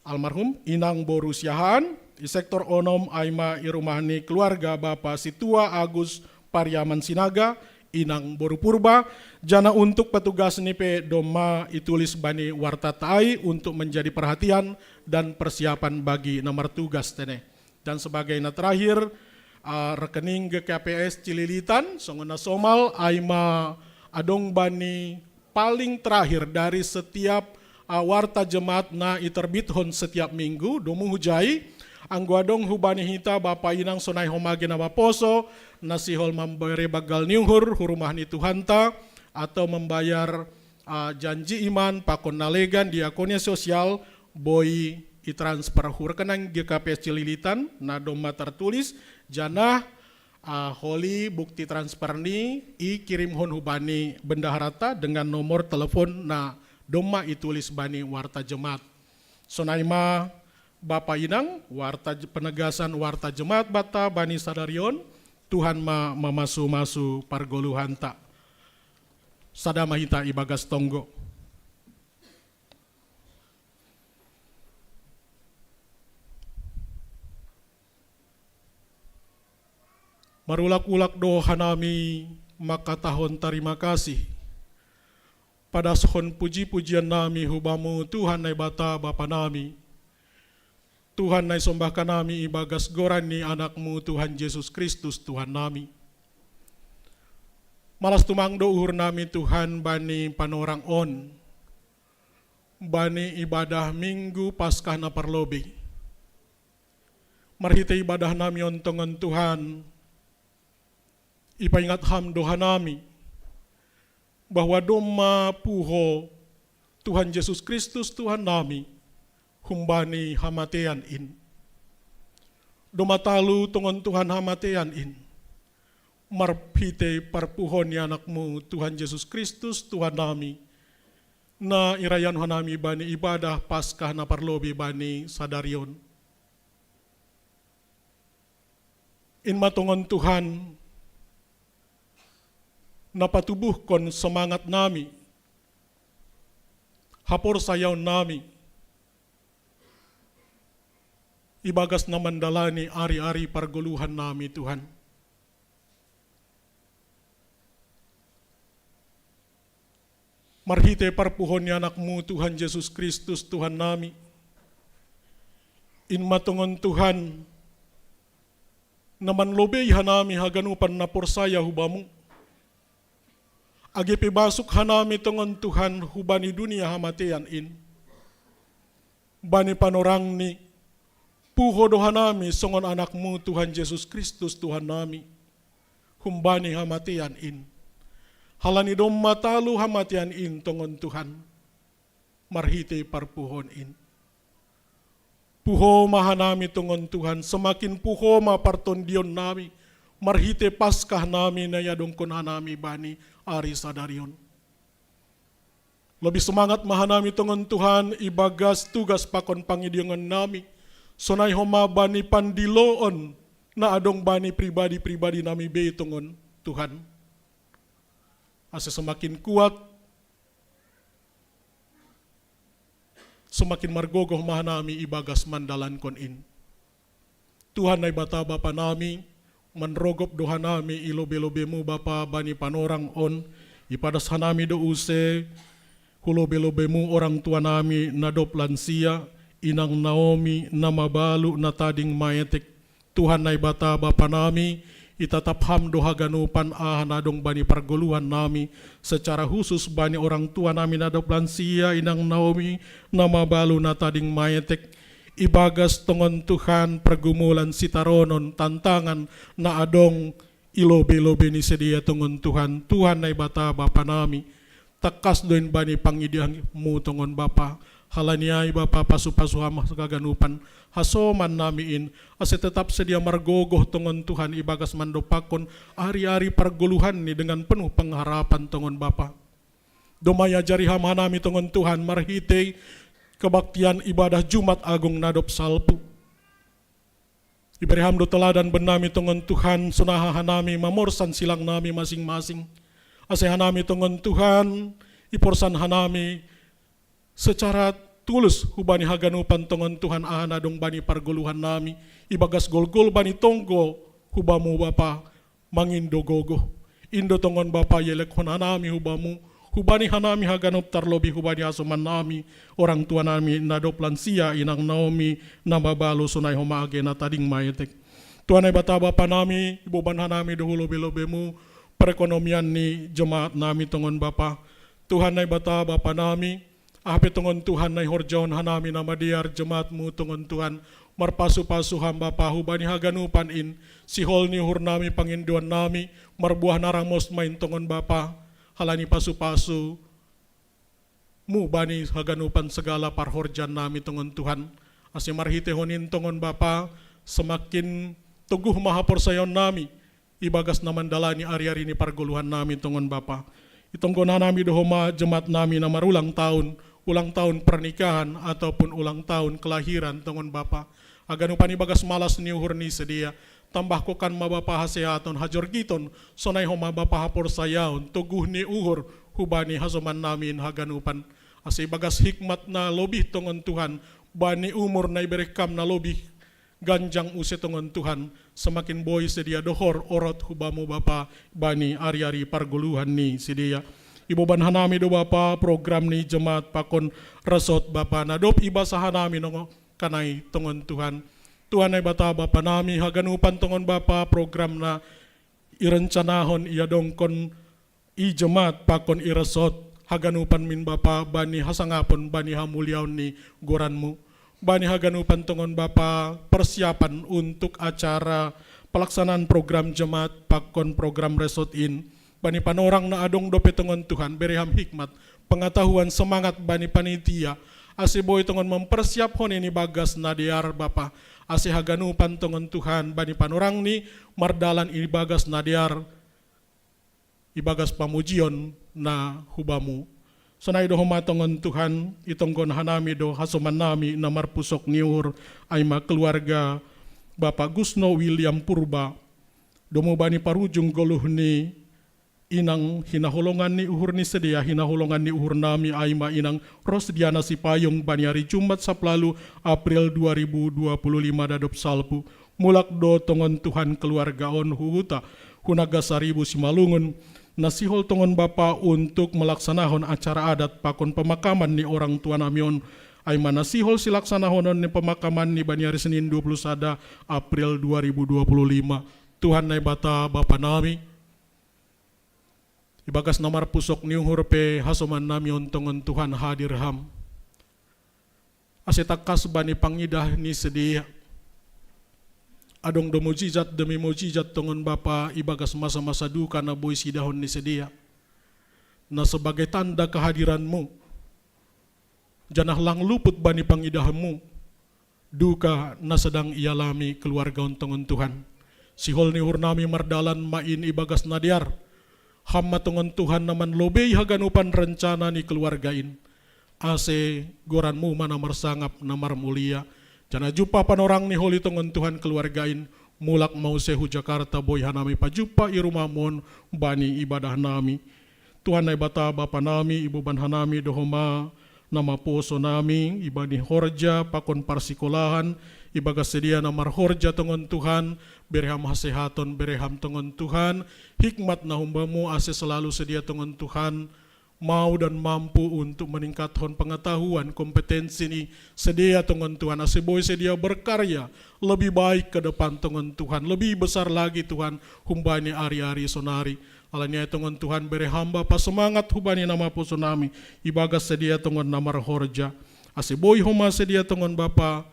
almarhum inang boru Siahaan. I sektor onom ai ma i rumah ni keluarga bapa Situa Agus Pariaman Sinaga inang boru Purba. Janah untuk petugas ni pe domma itulis bani warta tai untuk menjadi perhatian dan persiapan bagi nomor tugas tene. Dan sebagai na terakhir, uh, rekening G K P S Cililitan songon na somal ai ma adong bani paling terakhir dari setiap uh, warta jemaat na iterbithon setiap minggu. Domu hujai, anggo adong hubani hita bapa inang sonai homage namaposo na sihol mambere bagal ni uhur hu rumah ni Tuhanta atau membayar uh, janji iman pakon na legan diakonia sosial boi i transfer hu rekening G K P S Cililitan na domma tertulis, janah uh, holi bukti transfer ni i kirimhon hubani bendaharata dengan nomor telepon na domma itulis bani warta jemaat. Sonai ma bapa inang warta penegasan warta jemaat banta bani sadarion. Tuhan ma mamasu-masu pargoluhanta. Sada ma hita ibagas tonggo. Marulak-ulak do hanami mangkatahon tarima kasih Padashon puji-pujian nami hu Bamu, Tuhan Naibata Bapa nami. Tuhan, naisombah hanami ibagas goran ni Anak-Mu, Tuhan Jesus Kristus, Tuhan nami. Malas tumang do uhur nami, Tuhan, bani panorang on, bani ibadah Minggu Paskah na parlobei. Marhite ibadah nami on tongon, Tuhan, ipaingat Ham do hanami, bahwa domma puho Tuhan Jesus Kristus, Tuhan nami, humbani hamatean in. Domma talu tongon, Tuhan, hamatean in, marhite parpuhon ni Anak-Mu, Tuhan Jesus Kristus, Tuhan nami, na irayaon hanami bani ibadah Paskah na parlobei bani sadari on. In ma tongon, Tuhan, na patubuhkon semangat nami, haporsayaon nami, ibagas na mandalani ari-ari pargoluhan nami, Tuhan. Marhite parpuhon ni Anak-Mu, Tuhan Jesus Kristus, Tuhan nami, in ma tongon, Tuhan, na manlobei hanami haganupan na porsaya hu Bamu, age pe masuk hanami tongon, Tuhan, hubani dunia hamatean in. Bani panorangni, puho do hanami songon Anak-Mu, Tuhan Jesus Kristus, Tuhan nami, humbani hamatean in. Halani domma talu hamatean in tongon, Tuhan, marhite parpuhon in. Puho ma hanami tongon, Tuhan, semakin puho ma partondion nami marhite Paskah nami na iadongkon hanami bani ari sadari on. Lobi semangat ma hanami tongon, Tuhan, ibagas tugas pakon pangidiangan nami, sonai homa bani pandiloon na adong bani pribadi-pribadi nami be tongon, Tuhan. Ase semakin kuat, semakin margogoh ma hanami ibagas mandalankon in. Tuhan Naibata Bapa nami, manrogop do hanami i lobe-lobe-Mu, Bapa, bani panorang on, ipadas hanami do use hu lobe-lobe-Mu orang tua nami na dob lansia, inang Naomi, na mabalu, na tading maetek. Tuhan Naibata Bapa nami, itatap Ham do haganupan aha na adong bani pargoluhan nami, secara husus bani orang tua nami na dob lansia, inang Naomi, na mabalu, na tading maetek. Ibagas tongon, Tuhan, pergumulan, sitaronon, tantangan na adong i lobe-lobe ni sidea tongon, Tuhan, Tuhan Naibata Bapa nami, tangkas do in bani pangidian-Mu tongon, Bapa. Halani ai, Bapa, pasu-pasu Ham haganupan hasoman nami in, ase tetap sidea margogoh tongon, Tuhan, ibagas mandompakkon ari-ari pargoluhanni dengan penuh pengharapan tongon, Bapa. Domma iajari Ham hanami tongon, Tuhan, marhite kebaktian ibadah Jumat Agung na dob salpu. Ibere Ham do teladan bennami tongon, Tuhan, sonaha hanami mamorsan silang nami masing-masing. Ase hanami tongon, Tuhan, iporsan hanami secara tulus hubani haganupan tongon, Tuhan, aha na adong bani pargoluhan nami, ibagas golgol bani tonggo hu Bamu, Bapa, mangindo gogoh. In do tongon, Bapa, ielekhon hanami hu Bamu, hubani hanami haganup, tarlobi hubani hasoman nami, orang tua nami na dob lansia, inang Naomi, na mabalu, sonai homa age na tading maetek. Tuhan Naibata Bapa nami, iboban hanami do hu lobe-lobe-Mu perekonomian ni jemaat nami tongon, Bapa. Tuhan Naibata Bapa nami, aha pe tongon, Tuhan, na ihorjahon hanami na madear, jemaat-Mu tongon, Tuhan, marpasu-pasu Ham, Bapa, hubani haganupan in, sihol ni uhur nami, pangindoan nami, marbuah na ramos ma in tongon, Bapa, halani pasu-pasu-Mu bani haganupan segala parhorjaan nami tongon, Tuhan. Ase marhitehon in tongon, Bapa, semakin toguh ma haporsayaon nami ibagas na mandalani ari-ari ni pargoluhan nami tongon, Bapa. Itonggo hanami do homa jemaat nami na marulang tahun, ulang tahun pernikahan ataupun ulang tahun kelahiran tongon, Bapa. Haganupan ibagas malas ni uhur ni sidea, tambahkon ma, Bapa, hasehaton, hajorgiton, sonai homa, Bapa, haporsayaon, toguh ni uhur hubani hasoman nami in haganupan. Ase ibagas hikmat na lobih tongon, Tuhan, bani umur na ibere Kam na lobih ganjang use tongon, Tuhan, semakin boi sidea dohor orot hu Bamu, Bapa, bani ari-ari pargoluhan ni sidea. Iboban hanami do Bapa program ni jemaat pakon resort Bapa na dob ibasa hanami nongo kanai tongon Tuhan. Tuhan Naibata Bapa nami, haganupan tongon Bapa program na irencanahon iadongkon i jemaat pakon i resort, haganupan min Bapa bani hasangapon bani hamuliaon ni goranmu. Bani haganupan tongon Bapa persiapan untuk acara pelaksanaan program jemaat pakon program resort in. Bani panorang na adong dope tongon Tuhan, bere ham hikmat, pengetahuan, semangat bani panitia, ase boi tongon mempersiaphon ini bagas na dear Bapa, ase haganupan tongon Tuhan bani panorang ni mardalan ini bagas na dear ibagas pamujion na hubamu. Sonai do homa tongon Tuhan, itonggon hanami do hasoman nami na marpusok ni uhur, ai ma keluarga Bapak Gusno William Purba. Domu bani parujung goluh ni inang hinaholongan ni uhur ni sedia, hinaholongan ni uhur nami ai ma inang Rosdiana Sipayung bani hari Jumat saplalu April dua ribu dua puluh lima dadop salpu. Mulak do tongon Tuhan keluarga on huhuta hunaga saribu Simalungun, na sihol tongon Bapa untuk melaksanahon acara adat pakon pemakaman ni orang tua nami on, ai ma na sihol silaksanahonon ni pemakaman ni bani hari Senin dua puluh sada April dua ribu dua puluh lima. Tuhan Naibata Bapa nami, ibagas na marpusok ni uhur pe hasoman nami on tongon Tuhan hadir ham. Ase tangkas bani pangidah ni sedia. Adong do mujizat demi mujizat tongon Bapa ibagas masa-masa duka na boi sidahon ni sedia. Na sebagai tanda kehadiranmu. Janah lang luput bani pangidahmu duka na sedang ialami keluarga on tongon Tuhan. Sihol ni uhur nami mardalan ma in ibagas na dear. Ham ma tongon Tuhan na manlobei haganupan rencana ni keluarga in. Ase goranmu ma na marsangap na marmulia. Janah jumpah panorang ni holi tongon Tuhan keluarga in, mulak ma use hu Jakarta boi hanami pajumpah i rumahmu on bani ibadah nami. Tuhan Naibata Bapa nami, iboban hanami do homa na maposo nami, ibani horja pakon parsikolahan, ibagas sedia na marhorja tongon Tuhan, bere ham hasehaton, bere ham tongon Tuhan hikmat na humbamu ase selalu sedia tongon Tuhan mau dan mampu untuk meningkathon pengetahuan, kompetensi ni sedia tongon Tuhan, ase boi sedia berkarya lebih baik ke depan tongon Tuhan, lebih besar lagi Tuhan humbani ari-ari sonari. Alani ai tongon Tuhan, bere ham Bapa semangat hubani na maposo nami, ibagas sedia tongon na marhorja, ase boi homa sedia tongon Bapa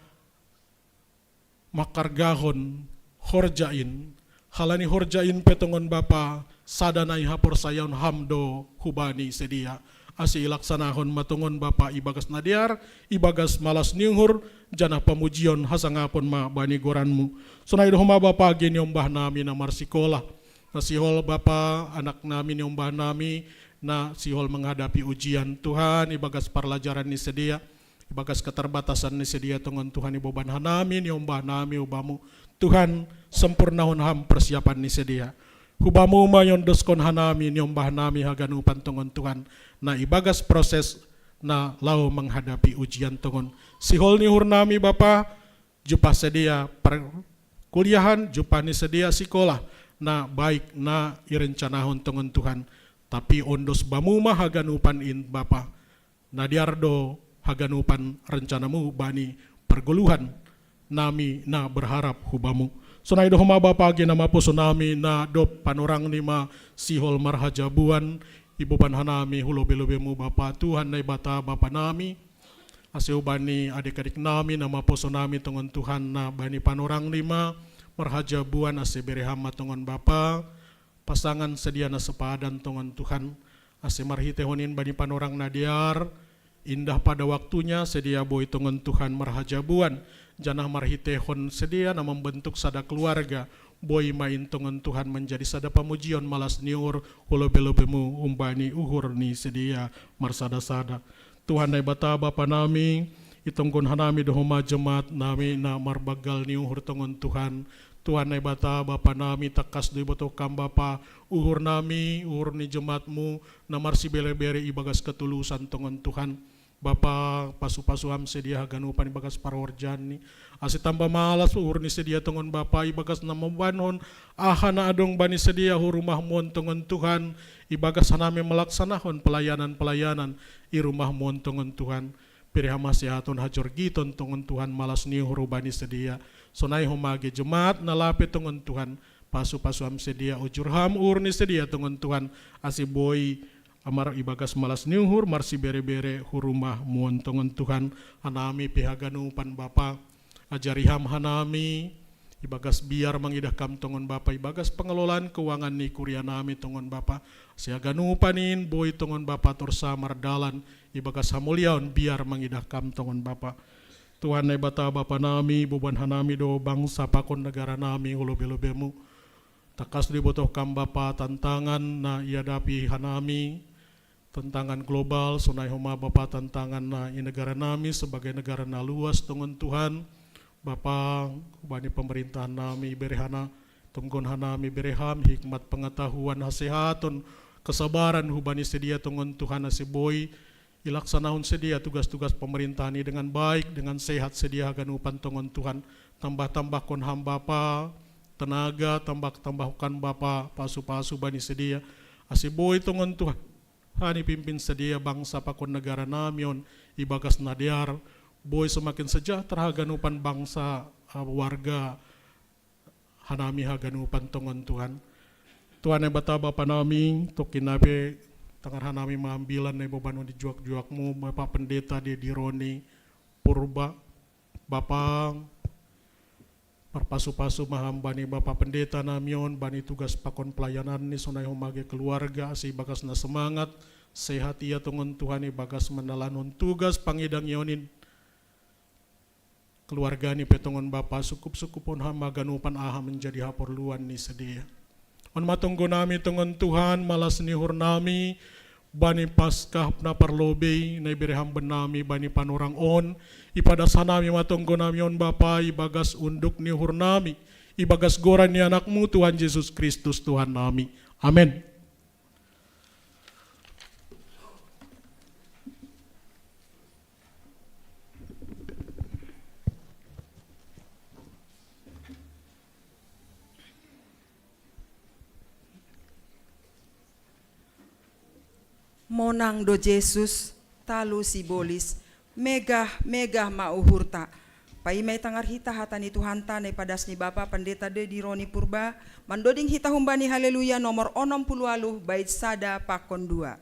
mangkargahon horja in. Halani horja in pe tongon Bapa sada na ihaporsayaon ham do hubani sedia, ase ilaksanahon ma tongon Bapa ibagas na dear, ibagas malas ni uhur, janah pamujion hasangapon ma bani goranmu. Sonai do homa Bapa age niombah nami na marsikolah, na sihol Bapa anak nami niombah nami na sihol menghadapi ujian. Tuhan, ibagas parlajaran ni sedia, ibagas keterbatasan ni sedia tongon Tuhan, iboban hanami niombah nami hubamu. Tuhan, sempurnahon ham persiapan ni sedia. Hubamu ma iondoskon hanami niombah nami haganupan tongon Tuhan, na ibagas proses na laho menghadapi ujian tongon. Sihol ni uhur nami Bapa, jumpah sedia perkuliahan, jumpah ni sedia sikolah na baik na irencanahon tongon Tuhan. Tapi ondos bamu ma haganupan in Bapa. Na dear do haganupan rencanamu bani pergoluhan nami na berharap hubamu. Sonai do homa Bapa age na maposo nami na dob panorang ni ma sihol marhajabuan, iboban hanami hu lobei-lobeimu Bapa, Tuhan Naibata Bapa nami, ase hubani adik-adik nami na maposo nami tongon Tuhan na bani panorang ni ma marhajabuan, ase bere ham ma tongon Bapa pasangan sedia na sepadan tongon Tuhan, ase marhiteihon in bani panorang na dear, indah pada waktunya sedia boi tongon Tuhan marhajabuan, janah marhiteihon sedia na membentuk sada keluarga, boi ma in tongon Tuhan menjadi sada pamujion malas ni uhur hu lobei-lobeimu humbani uhur ni sedia marsada-sada. Tuhan Naibata Bapa nami, itonggon hanami do homa jemaat nami na marbanggal ni uhur tongon Tuhan. Tuhan Naibata Bapa nami, tangkas do ibotoh Kam Bapa uhur nami, uhur ni jemaatmu na marsibere-bere ibagas ketulusan tongon Tuhan. Bapa, pasu-pasu ham sedia haganupan ibagas parhorjani. Asi tamba malas uhur ni sedia tongon Bapa ibagas na mambanon aha na adong bani sedia hu rumahMu on tongon Tuhan, ibagas hanami malaksanahon pelayanan-pelayanan i rumahMu on tongon Tuhan. Bere ham hasehaton hajorgiton tongon Tuhan, malas ni uhur bani sedia. Sonai homa age jemaat na lape tongon Tuhan, pasu-pasu ham sedia, ujur ham uhur ni sedia tongon Tuhan, asi boi amar ibagas malas ni uhur marsibere-bere hu rumahMu on tongon Tuhan. Hanami pe haganupan Bapa, ajari ham hanami ibagas biar mangidah Kam tongon Bapa, ibagas pengelolaan keuangan ni kuria nami tongon Bapa, asi haganupan in boi tongon Bapa torus mardalan ibagas hamuliaon biar mangidah Kam tongon Bapa. Tuhan Naibata Bapa nami, boban hanami do bangsa pakon negara nami hu lobe-lobeMu. Tangkas do ibotoh Kam Bapa tantangan na ihadapi hanami, tantangan global, sonai homa Bapa tantangan na i negara nami sebagai negara na luas tongon Tuhan. Bapa, hubani pemerintahan nami bere hana, tonggon hanami bere ham hikmat, pengetahuan, hasehaton, kesabaran hubani sedia tongon Tuhan, asi boi ilaksanahon sedia tugas-tugas pemerintahan i dengan baik, dengan sehat sedia haganupan tongon Tuhan. Tambah-tambahkon ham Bapa tenaga, tambah-tambahkon Bapa pasu-pasu bani sedia, asi boi tongon Tuhan, hanipimpin sedia bangsa pakon negara nami on ibagas na dear, boi semakin sejahtera haganupan bangsa, ah, warga hanami haganupan tongon Tuhan. Tuhan Naibata Bapa nami, tokin nai pe tangar hanami maambilan nai boban on di juak-juakMu, Bapa Pendeta Dedi Roni Purba, Bapa, marpasu-pasu ma Ham bani Bapa Pendeta nami on, bani tugas pakon pelayanan ni, sonai homa age keluarga, asi ibagas na semangat, sehat ia tongon Tuhan ibagas mandalanon tugas pangidangion in. Keluarga ni pe tongon Bapa, sungkup-sungkupkon Ham haganupan aha menjadi haporluan ni sedia. On ma tonggo nami tongon Tuhan, malas ni uhur nami bani Paskah na parlobei na ibere Ham bannami bani panorang on, ipadas hanami ma tonggo nami on Bapa ibagas unduk ni uhur nami, ibagas goran ni AnakMu Tuhan Jesus Kristus Tuhan nami. Amen. Monang do Jesus, talu sibolis, megah, megah ma uhurta. Paima itangar hita hata ni Tuhanta na ipadas ni Bapa Pendeta Dedi Roni Purba, mandoding hita humbani Haleluya nomor onom puluh ualuh, bait sada pakon dua.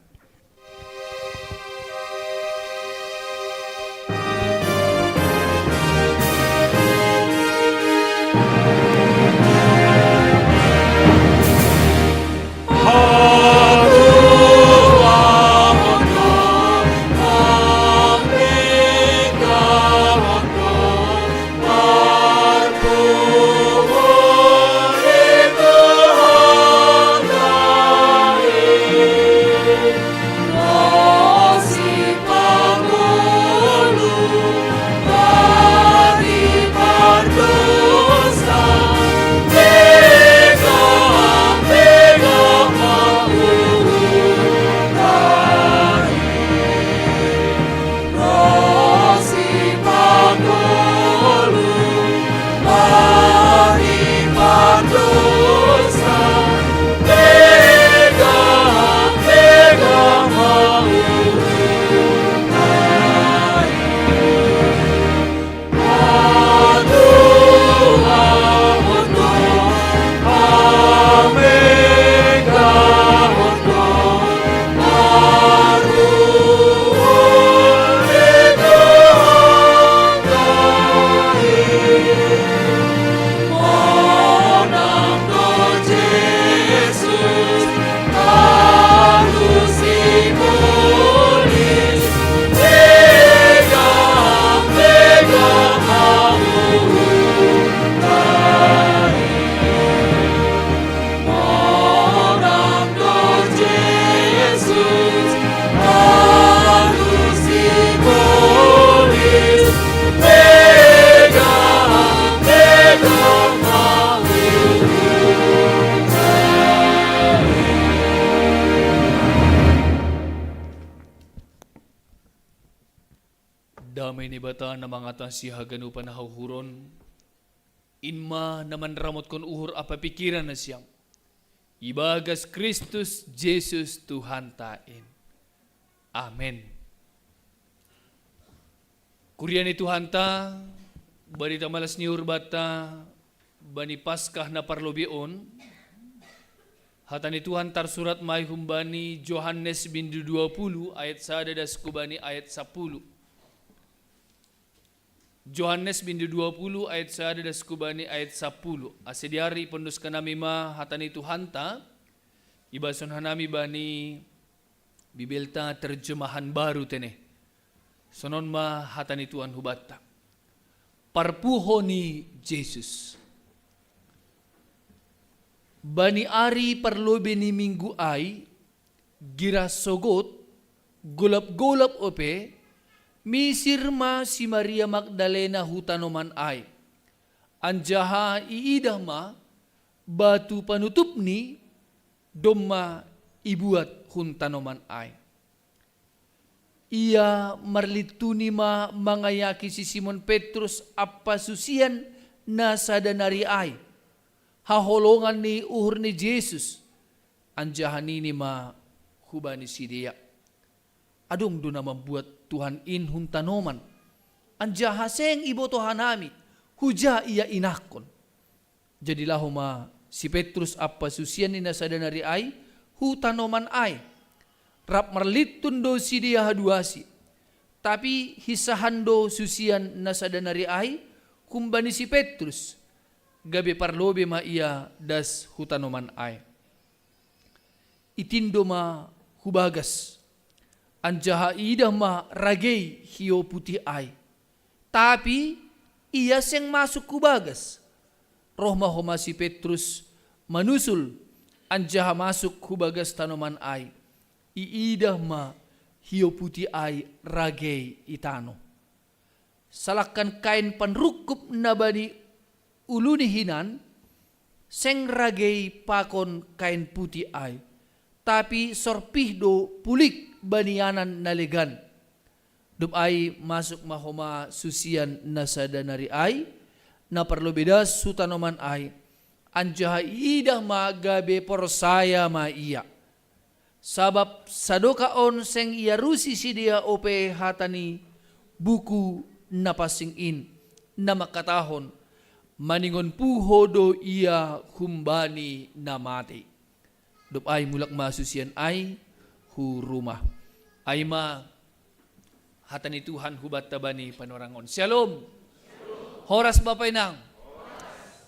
Ta na mangatasi haganupan na hauhuron, in ma na manramotkon uhur a papikiran nasiam. Ibagas Kristus Jesus Tuhanta in. Amen. Kuria ni Tuhanta, bani ta malas ni uhur banta, bani Paskah na parlobei on, hata ni Tuhan tarsurat ma i humbani Johannes bindu dua puluh ayat sada das hubani ayat sapuluh. Johannes bindu dua puluh ayat sada das hubani ayat sapuluh. Ase diari pondus hanami ma hata ni Tuhanta, ibason hanami bani Bibelta terjemahan baru tene. Sonon ma hata ni Tuhan hubanta. Parpuho ni Jesus. Bani ari parlobei ni minggu ai, gira sogot, golap-golap ope, misir ma si Maria Magdalena hu tanoman ai. Anjaha iidah ma batu panutupni domma ibuat hun tanoman ai. Ia marlintuni ma mangayaki si Simon Petrus ampa susian na sada nari ai, haholongan ni uhur ni Jesus, anjaha nini ma hubani sidea: Adong do na mambuat Tuhan in hun tanoman, anjaha seng iboto hanami, huja ia inahkon. Jadi laho ma si Petrus ampa susian ni na sada nari ai hu tanoman ai, rap marlintun do sidea haduasi. Tapi hinsahan do susian na sada nari ai humbani si Petrus, gabe parlobei ma ia das hu tanoman ai. Itindo ma hu bagas, anjaha iidah ma ragei hiou putih ai. Tapi ia seng masuk hu bagas. Roh ma homa si Petrus manusul, anjaha masuk hu bagas tanoman ai. Iidah ma hiou putih ai ragei i tanoh. Salangkan kain panrungkup na bani uluni hinan, seng ragei pakon kain putih ai, tapi sorpih do pulik bani ianan na legan. Dob ai masuk ma homa susian na sada nari ai, na parlobei das hu tanoman ai, anjaha iidah ma gabe porsaya ma ia. Sabap sadokah on seng iarusi sidea ope hata ni buku na pansing in, na mangkatahon: Maningon puho do ia humbani na matei. Dob ai mulak ma susian ai hu rumah. Ai ma hata ni Tuhan hubanta bani panorang on. Syalom. Horas bapa inang.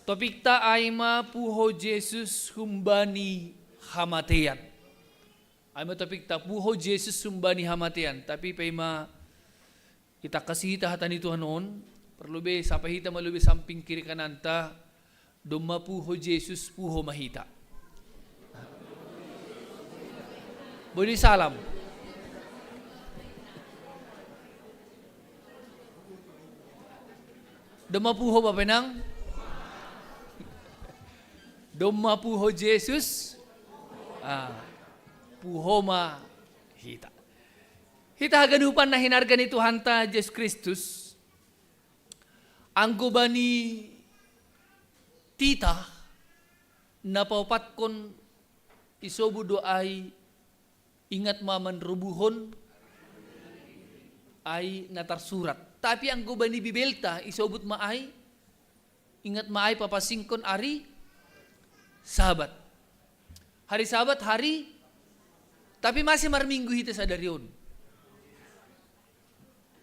Topikta ai ma puho Jesus humbani hamatean. Ai ma topikta puho Jesus humbani hamatean. Tapi paima itangkas hita hata ni Tuhan on, parlobei sapa hita ma lobei samping kiri kananta, domma puho Jesus puho ma hita. Boni salam. Domma puho bapa inang. Domma puho Jesus. Ah, puho ma hita. Hita haganupan na hinarga ni Tuhanta Jesus Kristus. Anggo bani titah na paopatkon isobut do ai: Ingat ma manrobuhon ai na tarsurat. Tapi anggo bani Bibelta isobut ma ai: Ingat ma ai papansingkon ari Sabat. Hari Sabat, hari, tapi mase marminggu hita sadari on.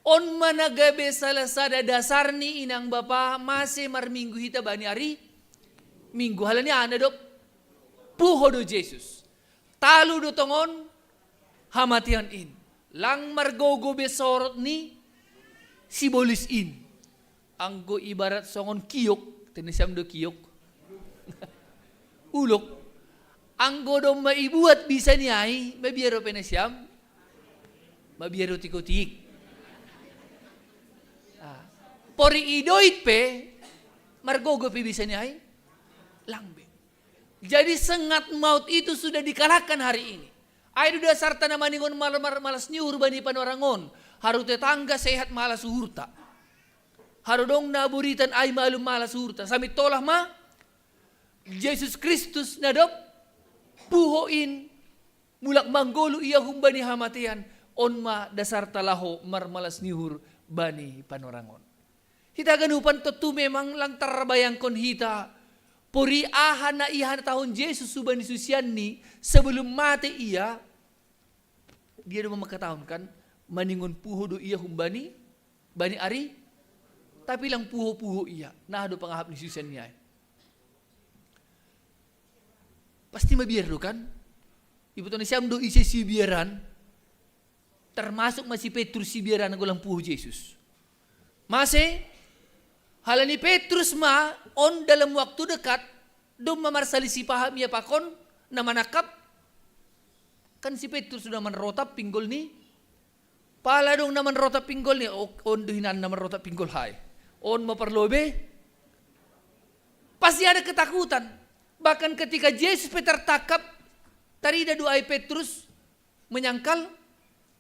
On ma na gabe salah sada dasar ni inang bapa mase marminggu hita bani ari Minggu, halani aha na dob? Puho do Jesus. Talu do tongon hamatean in. Lang margogo be sorot ni sibolis in. Anggo ibarat songon kiok, tene siam do kiok. Ulok. Anggo domma ibuat bisa ni ai, mabiar ope na siam, mabiar otik-otik. Ah. Pori idoit pe, margogo pe bisa ni ai, lang be. Jadi sengat maut itu sudah dikalahkan hari ini. Ai do dasarta na maningon mal-, mal-, malas ni uhur bani panorang on. Haru tetangga sehat malas uhurta. Haro dong na buritan ai malum malas hurta. Sami tolah ma Jesus Kristus na dob puho in, mulak manggoluh ia humbani hamatean. On ma dasarta laho marmalas ni uhur bani panorangon. Hita haganupan tontu memang lang tarbayangkon hita pori aha na ihatahon Jesus hubani susianni sebelum mate ia. Dia do ma mangkatahon kan, maningon puho do ia humbani bani ari, tapi lang puho-puho ia. Nah, do pangahap ni susianni ai. Pasti mabiar do kan? Iboto nasiam do ise sibiaran? Termasuk ma si Petrus sibiaran anggo lang puho Jesus. Mase, halani Petrus ma on dalam waktu dekat domma marsalisi paham ia pakon na manangkap. Kan si Petrus sudah manrotap pinggol ni. Pala dong na manrotap pinggol ni, on do hinan na manrotap pinggol hai. On ma parlobei. Pasti ada ketakutan. Bahkan ketika Jesus pe tertangkap, tarida do ai Petrus menyangkal,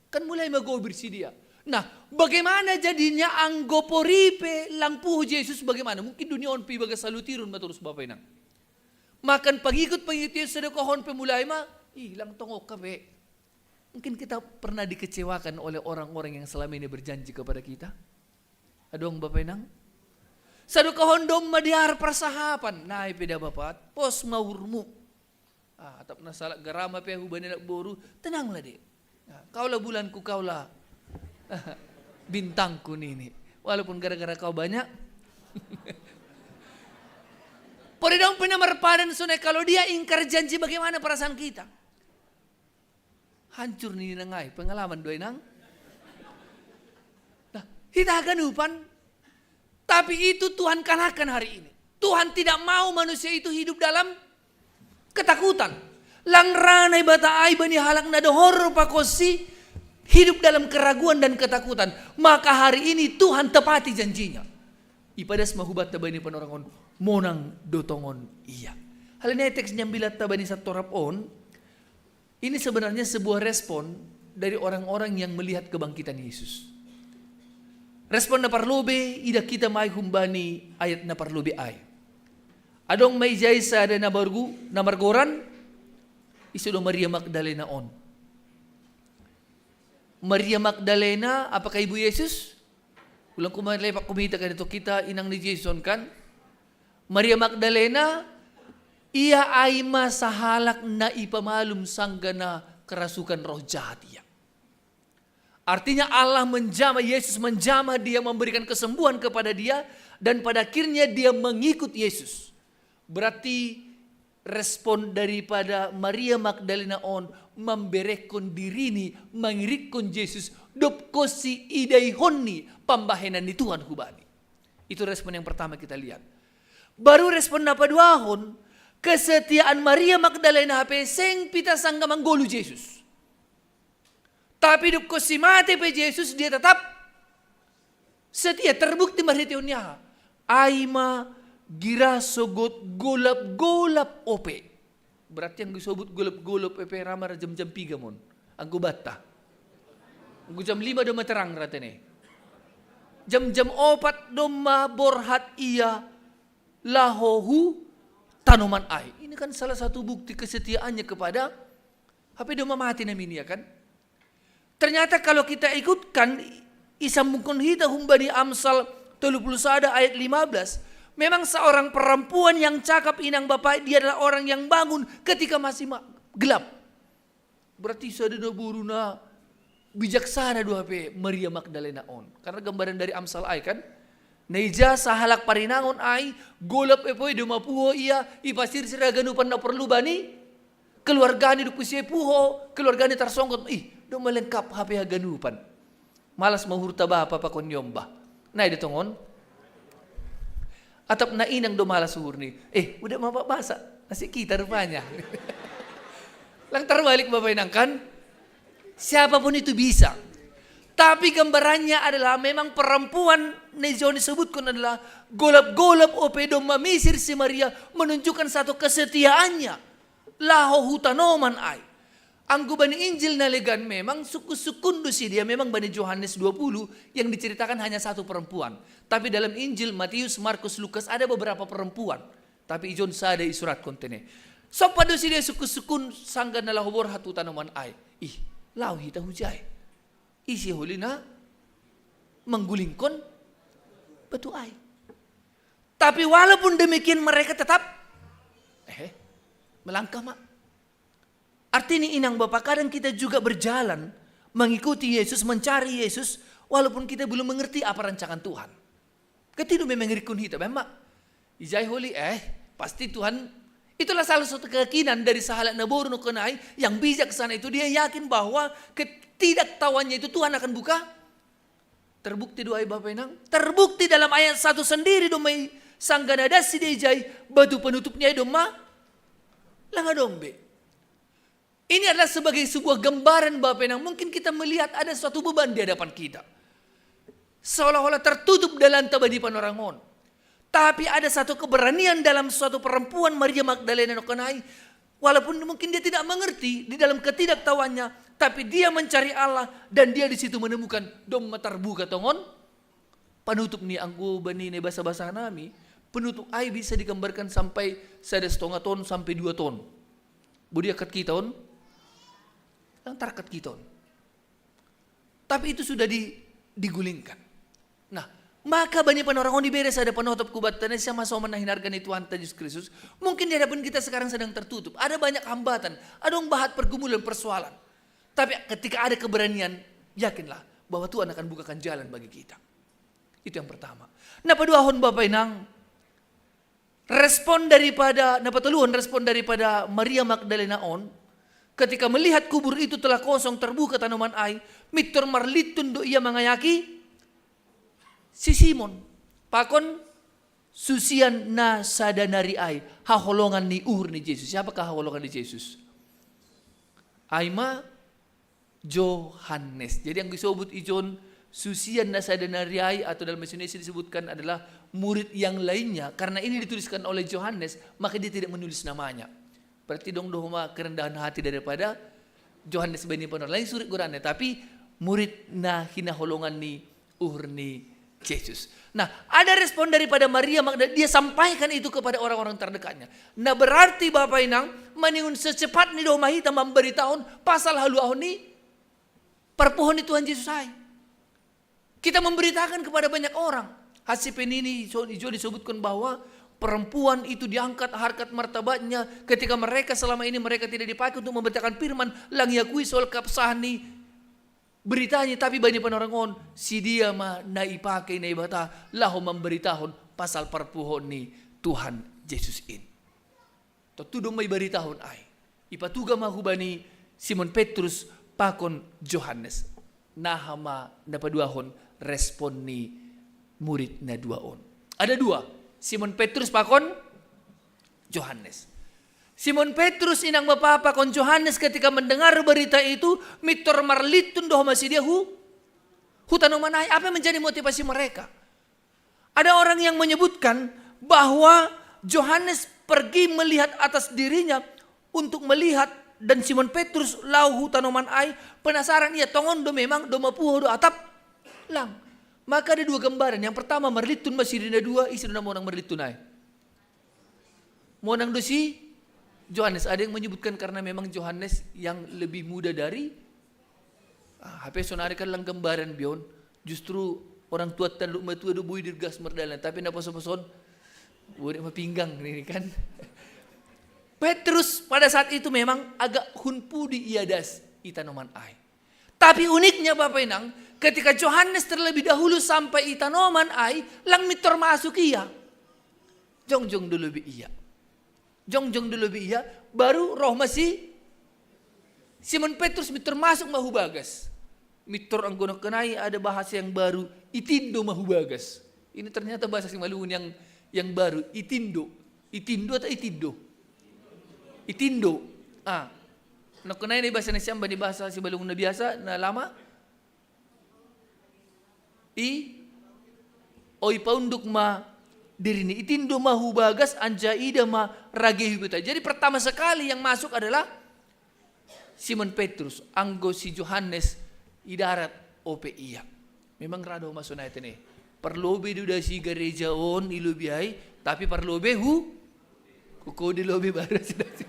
kan mulai magobir si dia. Nah, bagaimana jadinya anggo pori pe lang puho Jesus bagaimana? Mungkin dunia on pe ibagas salutirun ma torus bapa inang. Makan pengikut-pengikut Yesus sadokahon pe mulai ma, ih, lang tongok ka pe. Mungkin kita pernah dikecewakan oleh orang-orang yang selama ini berjanji kepada kita. Adong bapa inang. Sadokahon domma di ar parsahapan, nai pe da bapat, pos ma uhurmu. Ah, atap na salah garama pe hubani anak boru, tenanglah dek. Nah, kaulah bulanku, kaulah bintangku nini. Walaupun gara-gara kau banyak. Pori dong pe na marpadan sonai, kalau dia ingkar janji bagaimana perasaan kita? Hancur nini nang ai, pengalaman do ai nang. Nah, hita haganupan. Tapi itu Tuhan kalahkan hari ini. Tuhan tidak mau manusia itu hidup dalam ketakutan. Lang ra Naibata ai bani halak na dohor pakonsi hidup dalam keraguan dan ketakutan. Maka hari ini Tuhan tepati janjinya. Ipadas ma hubanta bani panorangon, monang do tongon ia. Halani ai teks nyambilatta bani Santorap on, ini sebenarnya sebuah respon dari orang-orang yang melihat kebangkitan Yesus. Respon na parlobei, idah hita ma ai humbani ayat na parlobei ai. Adong ma ijai sada na margu-, na margoran, ise do Maria Magdalena on. Maria Magdalena, apakah ibu Yesus? Ulang ku ma lepak ku mita kan itu kita, inang ni Jesus on kan? Maria Magdalena, ia ai ma sahalak na ipamalum sanggah na kerasukan roh jahat ia. Artinya Allah menjamah, Yesus menjamah dia, memberikan kesembuhan kepada dia, dan pada akhirnya dia mengikut Yesus. Berarti respon daripada Maria Magdalena on mamberekkon dirini, mangirikkon Jesus, dob konsi idaihonni pambahenan ni Tuhan hubani. Itu respon yang pertama kita lihat. Baru respon na paduahon, kesetiaan Maria Magdalena hape seng pita sanggah manggoluh Jesus. Tapi dob konsi mate pe Jesus, dia tetap setia, terbukti marhitehon ni aha? Ai ma gira sogot golap-golap ope. Berarti anggo isobut golap-golap ope ra ma ra jam-jam piga mon. Anggo banta. Anggo jam lima do ma terang ra tene. Jam-jam opat do ma borhat ia laho hu tanoman ai. Ini kan salah satu bukti kesetiaannya kepada, hape do ma mate namin ia kan? Ternyata kalau kita ikutkan, isambungkon hita humbani Amsal tolu puluh sada ayat lima belas, memang seorang perempuan yang cakap inang bapa, dia adalah orang yang bangun ketika masih ma-, gelap. Berarti sada na boru na bijaksana do hape Maria Magdalena on. Karena gambaran dari Amsal ai kan? Na ija sahalak parinangon ai, golap ope do ma puho ia, ipasirsir haganupan na porlu bani keluargani, dob konsi puho, keluargani tarsonggot, ih, do ma lengkap hape haganupan. Malas ma uhurta bapa pakon niombah. Nai do tongon. Atap na inang do malas uhurni. Eh, udah ma basa. Nasi kita rupanya. Lang tarbalik bapa inang kan? Siapapun itu bisa. Tapi gambarannya adalah memang perempuan na ija on disebutkan adalah golap-golap ope do ma misir si Maria, menunjukkan satu kesetiaannya. Laho hu tanoman ai. Anggo bani Injil na legan memang sukun-sukun do sidea memang bani Johannes dua puluh yang diceritakan hanya satu perempuan. Tapi dalam Injil Matius, Markus, Lukas ada beberapa perempuan. Tapi ijon sada isurat kontene. Sompat do sidea sukun-sukun sangga na laho borhat tu tanoman ai. Ih, laho hita hujai. Ise holina manggulingkon batu ai. Tapi walaupun demikian mereka tetap eh melangkah ma. Artinya inang bapak, kadang kita juga berjalan mengikuti Yesus, mencari Yesus, walaupun kita belum mengerti apa rancangan Tuhan. Ketidu memang rikun hita, memang ijai holi eh pasti Tuhan. Itulah salah satu keyakinan dari sahalak naboru no kenai yang bijaksana itu, dia yakin bahwa ketidaktahuannya itu Tuhan akan buka Terbukti do ai bapak inang. Terbukti dalam ayat satu sendiri do mai sangga na dasi dia ijai batu penutupnya do ma langa dombe. Ini adalah sebagai sebuah gambaran bapak inang. Mungkin kita melihat ada suatu beban di hadapan kita. Seolah-olah tertutup dalam tabani panorang on. Tapi ada satu keberanian dalam suatu perempuan Maria Magdalena no kenai. Walaupun mungkin dia tidak mengerti di dalam ketidaktahuannya, tapi dia mencari Allah dan dia di situ menemukan domma tarbuka tongon panutup ni. Anggo bani na basa-basa nami, penutup ai bisa digambarkan sampai sada setengah ton sampai dua ton. Bodi akat kita on, lang tarakat kita on. Tapi itu sudah di, digulingkan. Nah, maka bani panorang on ibere sada panotop ku batta na siama soman na hinarga ni Tuhan ta Yesus Kristus. Mungkin di hadapan kita sekarang sedang tertutup. Ada banyak hambatan, ada orang bahat pergumulan, persoalan. Tapi ketika ada keberanian, yakinlah bahwa Tuhan akan bukakan jalan bagi kita. Itu yang pertama. Na paduahon bapak inang, respon daripada na patoluhon, respon daripada Maria Magdalena on, ketika melihat kubur itu telah kosong, terbuka tanoman ai, mittor marlintun do ia mangayaki si Simon pakon susian na sada nari ai, haholongan ni uhur ni Jesus. Siapakah haholongan ni Jesus? Ai ma Johannes. Jadi yang disobut ijon susian na sada nari ai atau dalam bahasa Indonesia disebutkan adalah murid yang lainnya. Karena ini dituliskan oleh Johannes, maka dia tidak menulis namanya. Berarti dong do homa kerendahan hati daripada Johannes bani panorang. Lain surat goranna, tapi murid na hinaholongan ni uhur ni Jesus. Nah, ada respon daripada Maria Magdalena, dia sampaikan itu kepada orang-orang terdekatnya. Nah, berarti bapak inang, maningon secepat ni do homa hita mambaritahon pasal haluahon ni parpuhon ni Tuhan Jesus ai. Kita memberitakan kepada banyak orang. Hasipe nini ijo disebutkan bahwa perempuan itu diangkat harkat martabatnya ketika mereka selama ini mereka tidak dipakai untuk memberitakan firman, lang iakui soal keabsahan ni beritanya, tapi bani panorang on, si dia ma na ipake Naibata laho mambaritahon pasal parpuhon ni Tuhan Jesus in. Tontu do ma ibaritahon ai. Ipatuga ma hubani Simon Petrus pakon Johannes. Naha ma na paduahon respon ni murid na dua on. Ada dua, Simon Petrus pakon Johannes. Simon Petrus inang bapa pakon Johannes ketika mendengar berita itu, mittor marlintun do homa sidea hu, hu tanoman ai. Apa yang menjadi motivasi mereka? Ada orang yang menyebutkan bahwa Johannes pergi melihat atas dirinya untuk melihat dan Simon Petrus laho hu tanoman ai, penasaran ia tongon do memang do mapuho do atap lang. Maka ada dua gambaran. Yang pertama marlintun ma sidea na dua, ise do na monang marlintun ai? Monang do si Johannes. Ada yang menyebutkan karena memang Johannes yang lebih muda dari, ah, hape sonari kan lang gambaran be on. Justru orang tua tanduk matua do boi dirgas mardalan, tapi na poso-poson boi ma pinggang ini kan. Petrus pada saat itu memang agak hun pudi ia das i tanoman ai. Tapi uniknya bapak inang, ketika Johannes terlebih dahulu sampai i tanoman ai, lang mittor masuk ia. Jongjong do lobi ia. Jongjong do lobi ia, baru roh ma si Simon Petrus mittor masuk ma hu bagas. Mittor anggo nongkenai ada bahasa yang baru, itindo ma hu bagas. Ini ternyata bahasa Simalungun yang yang baru, itindo. Itindo atau itindo? Itindo. Ah. Nongkenai ni bahasa na siamba ni bahasa Simalungun na biasa, na lama? I, o ipaunduk ma dirini, itindo ma hu bagas anjaha ida ma rage hu ibota. Jadi pertama sekali yang masuk adalah Simon Petrus, anggo si Johannes, i darat ope ia. Memang rado masuk na itu nih. Parlobi do dasi gareja on i lobi ai, tapi parlobi hu, hu kode lobi baru si dasi.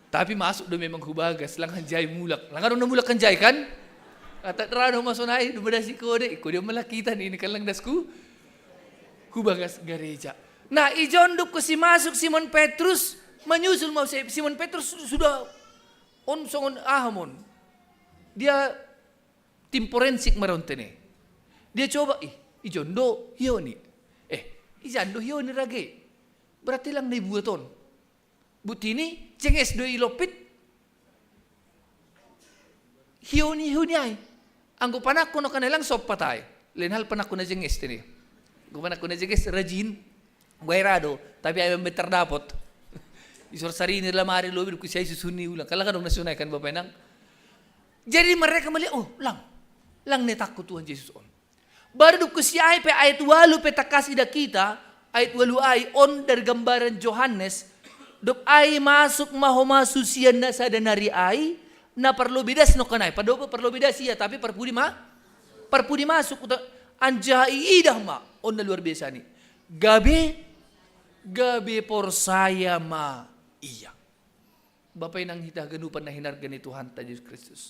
Tapi masuk do memang hu bagas, lang hanjai mulak. Lang adong na mulak hanjai kan? Kata rado masuk na i, do dasi kode, kode malakitan ini kan lang dasku. Hu bagas gareja. Nah, ijon dob si masuk Simon Petrus, menyusul mau si-, Simon Petrus sudah on songon aha mon. Dia tim forensik maronte ne. Dia coba, ih, ijon do hioni. Eh, ijon do hioni rage. Berarti lang na ibuat on. Butini, jenges do i lopit. Hioni, hioni ai. Anggo panakko no kan lang sopat ai. Lain hal panakko na jenges tene. Anggo panakko na jenges rajin. Gue rado, tapi ai memang terdapot. Isor sari ini lamari lobi ku siai susuni ulang. Kalau kadang nasionai kan Bapak Enang. Jadi mereka melihat, oh, lang. Lang ne takut Tuhan Yesus on. Baru dob si ai pe ayat walu pe tangkas ida kita, ayat walu ai on dari gambaran Johannes, dob ai masuk ma homa susian na sada nari ai, na parlobi das no kan ai, padahal parlobi das ia, tapi parpudi ma, parpudi masuk, uta-, anjaha iidah ma, on na luar biasa ni. Gabe, gabe porsaya ma ia. Bapa inang hita haganupan na hinarga ni Tuhanta Jesus Kristus.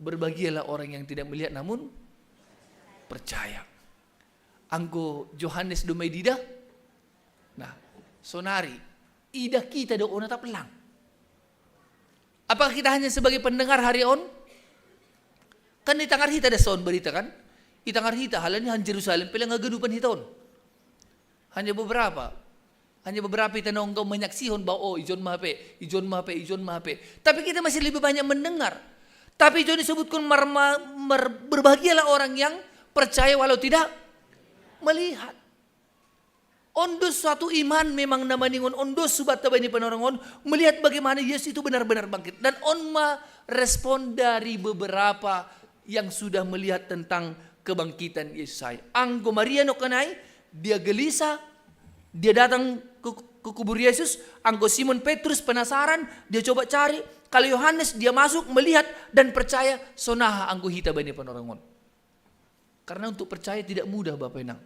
Berbahagialah orang yang tidak melihat namun percaya. Anggo Johannes do mai dida. Nah, sonari, ida kita do ona taplang. Apakah kita hanya sebagai pendengar hari on? Kan itangar hita da son berita kan? Itangar hita halani han Jerusalem pelang haganupan hita on. Hanya beberapa. Hanya beberapa ita nonggo menyaksihon bahwa, oh, ijon mape, ijon mape, ijon mape. Tapi kita masih lebih banyak mendengar. Tapi ijon disebutkan mar-, mar-, berbahagialah orang yang percaya walau tidak melihat. Ondos suatu iman memang na maningon ondos subat tabai ni panorang on, melihat bagaimana Yesus itu benar-benar bangkit. Dan on ma respon dari beberapa yang sudah melihat tentang kebangkitan Yesus ai. Anggo Maria no kan ai, dia gelisah, dia datang ke, ke kubur Yesus, anggo Simon Petrus penasaran, dia coba cari, kalau Yohanes dia masuk, melihat dan percaya, sonaha anggo hita bani panorang on. Karena untuk percaya tidak mudah Bapak Inang.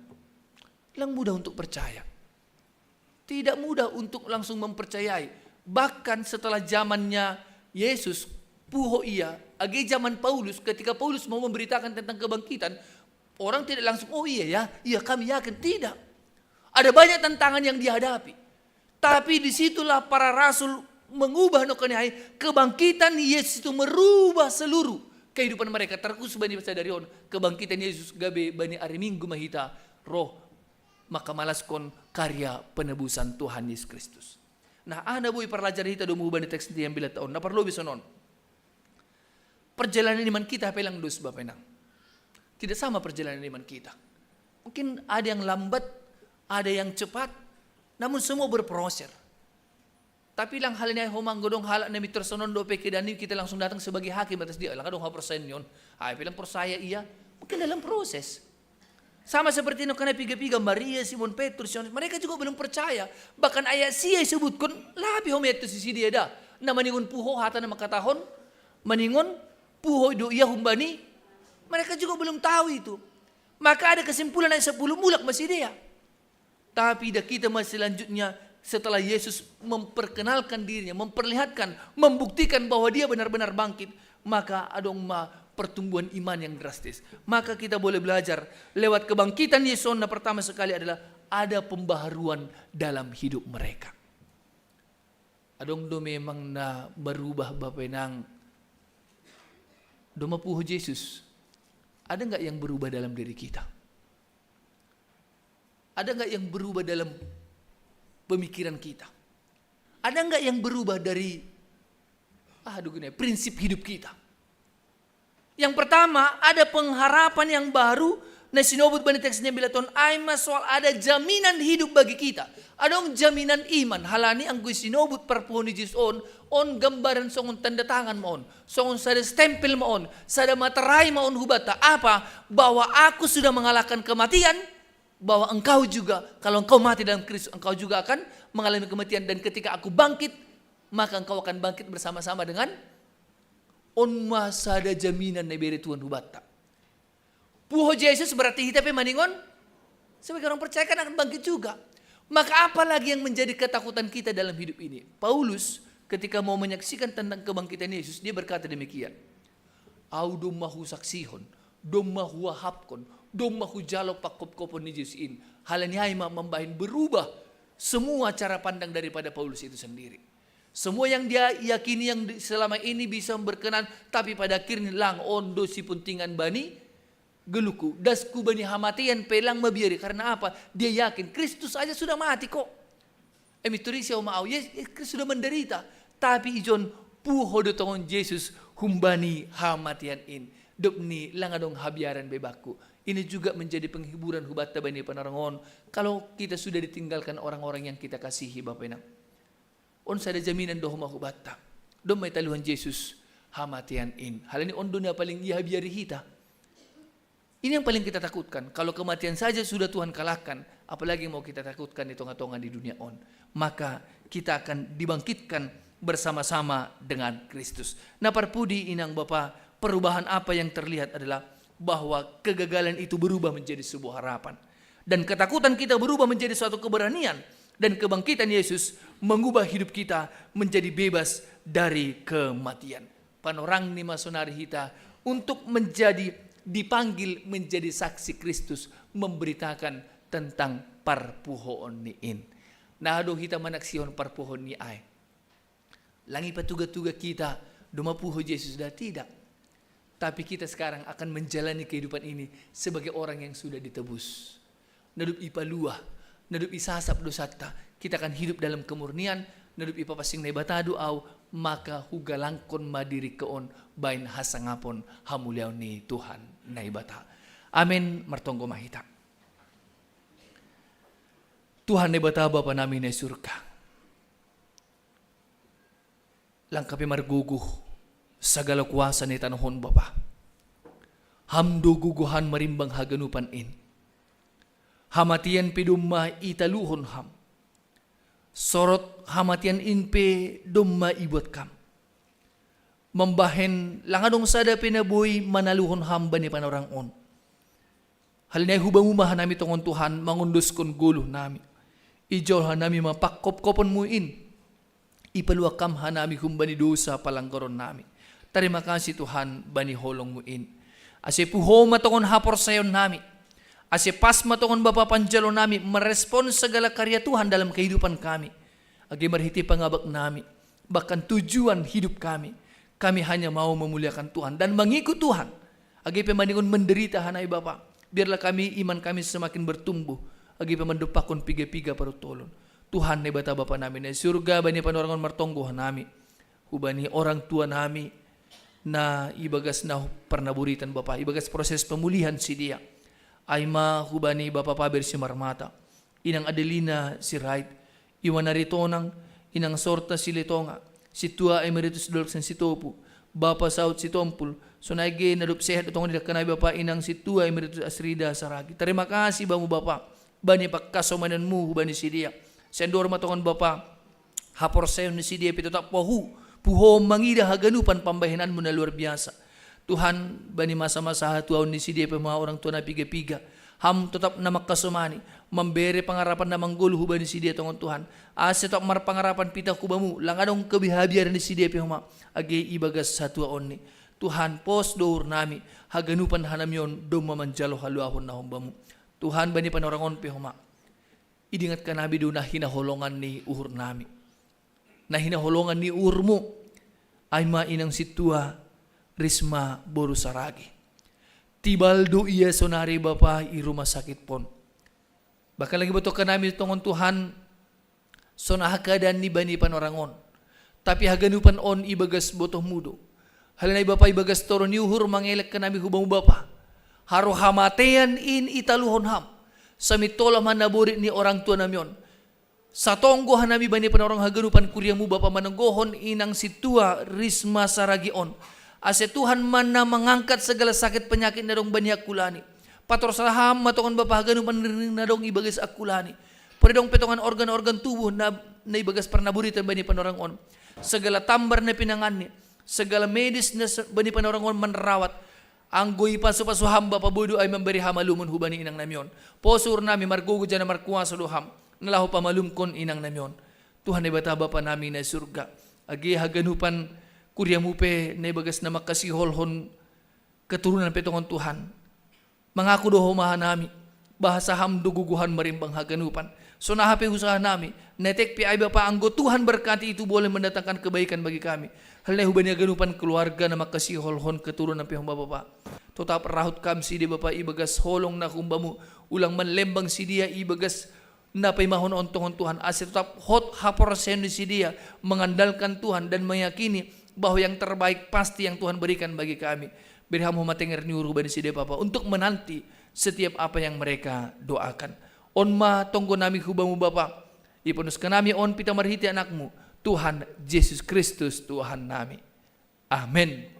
Lang mudah untuk percaya. Tidak mudah untuk langsung mempercayai. Bahkan setelah zamannya Yesus, puho ia, age zaman Paulus, ketika Paulus mau memberitakan tentang kebangkitan, orang tidak langsung, oh iya ya, iya kami yakin. Tidak. Ada banyak tantangan yang dihadapi. Tapi disitulah para rasul mengubah no kan ai, kebangkitan Yesus itu merubah seluruh kehidupan mereka, terkhusus bani sadari on. Kebangkitan Yesus gabe bani ari Minggu ma hita roh, maka malaskon karya penebusan Tuhan Yesus Kristus. Nah, aha na boi parlajar hita domu bani teks ni ambilat on, na parlobi sonon. Perjalanan iman kita hape lang dos Bapak Inang. Tidak sama perjalanan iman kita. Mungkin ada yang lambat, ada yang cepat, namun semua berproses. Tapi lang hal ni ai homa anggo dong halak na mitor sonon dope keadaan i kita langsung datang sebagai hakim atas dia. Lang adong ha persen yon. Ai pe lang percaya ia. Mungkin dalam proses. Sama seperti no kan ai piga-piga Maria, Simon Petrus, Yohanes, mereka juga belum percaya. Bahkan ayat sia disebutkan labi homa tu sisi dia dah. Na maningon puho hata na mangkatahon maningon puho do ia humbani. Mereka juga belum tahu itu. Maka ada kesimpulan ayat sepuluh mulak masih dia. Tapi dah kita masih selanjutnya setelah Yesus memperkenalkan dirinya, memperlihatkan, membuktikan bahwa dia benar-benar bangkit, maka adong ma pertumbuhan iman yang drastis. Maka kita boleh belajar lewat kebangkitan Yesus na pertama sekali adalah ada pembaharuan dalam hidup mereka. Adong do memang na berubah Bapak Inang do ma puho Yesus. Ada nggak yang berubah dalam diri kita? Ada nggak yang berubah dalam pemikiran kita? Ada nggak yang berubah dari, ah, aduh gini, prinsip hidup kita? Yang pertama, ada pengharapan yang baru. Na sinobut bani teks ni ambilat on ai ma soal ada jaminan hidup bagi kita. Adong jaminan iman, halani anggo sinobut parpuho ni Yesus on, on gambaran songon tanda tangan ma on, songon sada stempel ma on, sada materai ma on hubata. Apa? Bahwa aku sudah mengalahkan kematian, bahwa engkau juga, kalau engkau mati dalam Kristus, engkau juga akan mengalami kematian. Dan ketika aku bangkit, Maka engkau akan bangkit bersama-sama dengan on. Ma sada jaminan na ibere Tuhan hubatta. Puho Jesus berarti hita pe maningon, sebagai orang percaya kan akan bangkit juga. Maka apa lagi yang menjadi ketakutan kita dalam hidup ini? Paulus ketika mau menyaksikan tentang kebangkitan Yesus, dia berkata demikian. Au domma husaksihon, domma huahapkon, domma hujalo pangkopkopon ni Jesus in. Halani ai ma mambahen berubah semua cara pandang daripada Paulus itu sendiri. Semua yang dia yakini yang di- selama ini bisa berkenan, tapi pada akhirnya lang on do sipuntingan bani geluku. Dasku bani hamatean pe lang mabiari. Karena apa? Dia yakin Kristus aja sudah mati kok. Emi turisi au ma au, Yes, Kristus sudah menderita. Tapi ijon puho do tongon Jesus humbani hamatean in. Dop ni lang adong habiaran be bakku. Ini juga menjadi penghiburan hubatta bani panorangon. Kalau kita sudah ditinggalkan orang-orang yang kita kasihi, Bapak Inang. On sada jaminan do homa hubatta. Domma italuhon Jesus hamatean in. Halani on do na paling ia habiari hita. Ini yang paling kita takutkan. Kalau kematian saja sudah Tuhan kalahkan, apalagi mau kita takutkan di tonga-tonga di dunia on. Maka kita akan dibangkitkan bersama-sama dengan Kristus. Na parpudi, inang bapa, perubahan apa yang terlihat adalah bahwa kegagalan itu berubah menjadi sebuah harapan. Dan ketakutan kita berubah menjadi suatu keberanian. Dan kebangkitan Yesus mengubah hidup kita menjadi bebas dari kematian. Panorang ni masonari hita untuk menjadi, dipanggil menjadi saksi Kristus, memberitakan tentang parpuhoon ni in. Na do hita manaksihon parpuhoon ni ai. Lang ipatuga-tuga kita, domma puho Jesus da, tidak. Tapi kita sekarang akan menjalani kehidupan ini sebagai orang yang sudah ditebus. Na dop ipalua, na dop isasap dosanta, kita akan hidup dalam kemurnian, na dop ipapassing Naibata do au, maka hugalangkon ma diringkon baen hasangapon hamuliaon ni Tuhan Naibata. Amen, martonggo ma hita. Tuhan Naibata Bapa nami na i surga. Lang ka pe margogoh, sagala kuasa ni tanoh on Bapa. Ham do gogohan marimbang haganupan in. Hamatean pe domma italuhon Ham. Sorot hamatean in pe domma ibuat Kam. Mambahen lang adong sada pe na boi manaluhon Ham bani panorang on. Halani ai hubamu ma hanami tongon Tuhan mangondoskon goluh nami. Ijalo hanami ma pangkopkopon-Mu in. Ipalua Kam hanami humbani dosa palanggaron nami. Tarima kasih Tuhan bani holong-Mu in. Ase puho ma tongon haporsayaon nami. Ase pas ma tongon Bapa panjalo nami merespon segala karya Tuhan dalam kehidupan kami. Age marhite pangabak nami, bahkan tujuan hidup kami. Kami hanya mau memuliakan Tuhan dan mengikut Tuhan. Age pe maningon menderita hanami Bapa. Biarlah kami, iman kami semakin bertumbuh. Age pe mandompakkon piga-piga parutolon. Tuhan Naibata Bapa nami na i surga, bani panorangon martonggo hanami. Hubani orang tua nami, na ibagas na parnaburitan Bapa, ibagas proses pemulihan sidea. Ai ma hubani Bapa Paber Simarmata. Inang Adelina Sirait, Iwan Aritonang, Inang Sorta Siletonga, Sintua Emeritus Dolok Sitopu, Bapa Saud Sitompul, sonai age na dop sehat do tongon di dakka nai Bapa Inang Sintua Emeritus Asrida Saragi. Tarima kasih bamu Bapa, bani pangkasomanion-Mu hubani sidea. Sai andor ma tongon Bapa, haporsayaon ni sidea pe totap pohu, puho mangida haganupan pambahenan-Mu na luar biasa. Tuhan, bani masa-masa hatuaon ni sidea pe ma orang tua na piga-piga. Ham totap na mangkasomani, mambere pangarapan na manggoluh hubani sidea tongon Tuhan. Ase totap marpangarapan pitah hu Bamu, lang adong kebihabiaran ni sidea pe homa, age ibagas hatuaonni. Tuhan, pos do uhur nami, haganupan hanami on domma manjalo haluahon na hombamu. Tuhan, bani panorang on pe homa, idingat hanami do na hinaholongan ni uhur nami. Na hinaholongan ni uhurmu, ai ma inang sintua Risma boru Saragi. Tibal do ia sonari Bapa i rumah sakit pon. Bahkan lagi botohkan nami tongon Tuhan, son aha keadaan ni bani panorang on. Tapi haganupan on ibagas botohmu do. Halani Bapa ibagas toru ni uhur mangelek hanami hu Bamu Bapa. Haru hamatean in italuhon Ham. Sai mintola ma na borit ni orang tua nami on. Satonggo hanami bani panorang haganupan kuriamu Bapa manonggohon inang sintua Risma Saragi on. Ase Tuhan ma na mangangkat segala sakit penyakit na dong bani angkulani. Patorsa Ham ma tongon Bapa haganupan ringring na dong ibagas angkulani. Pode dong pe tongon organ-organ tubuh na, na ibagas parnaburitan bani panorang on. Segala tambar na pinanganni, segala medis na bani panarongon manrawat, anggo ipasu-pasu hamba pabodo ai mambari hamalumon hubani inang nami on. Posur nami margogo jana markuasa do ham, na laho pamalumkon inang nami on. Tuhan Naibata Bapa nami na surga, age haganupan kuriamu pe na ibagas na mangkasiholhon keturunan pe tongon Tuhan. Mangaku do homa hanami, bahasa ham do gogo han marimbang haganupan. Sonaha pe usaha nami, netek pe ai Bapa anggo Tuhan berkati itu boleh mendatangkan kebaikan bagi kami. Hal na hubani haganupan keluarga na mangkasiholhon keturunan pe homa Bapa. Totap rahut kam sidea Bapa ibagas holong na humbamu, ulang manlembang sidea ibagas na paimahon on tongon Tuhan, ase tetap hot haporseaon ni sidea mengandalkan Tuhan dan meyakini bahwa yang terbaik pasti yang Tuhan berikan bagi kami. Beri ham homa tenger ni uhur hubani sidea Bapa untuk menanti setiap apa yang mereka doakan. On ma tonggo nami hubamu Bapa, iponuskan nami on pita marhite anakmu, Tuhan Jesus Kristus Tuhan nami. Amen.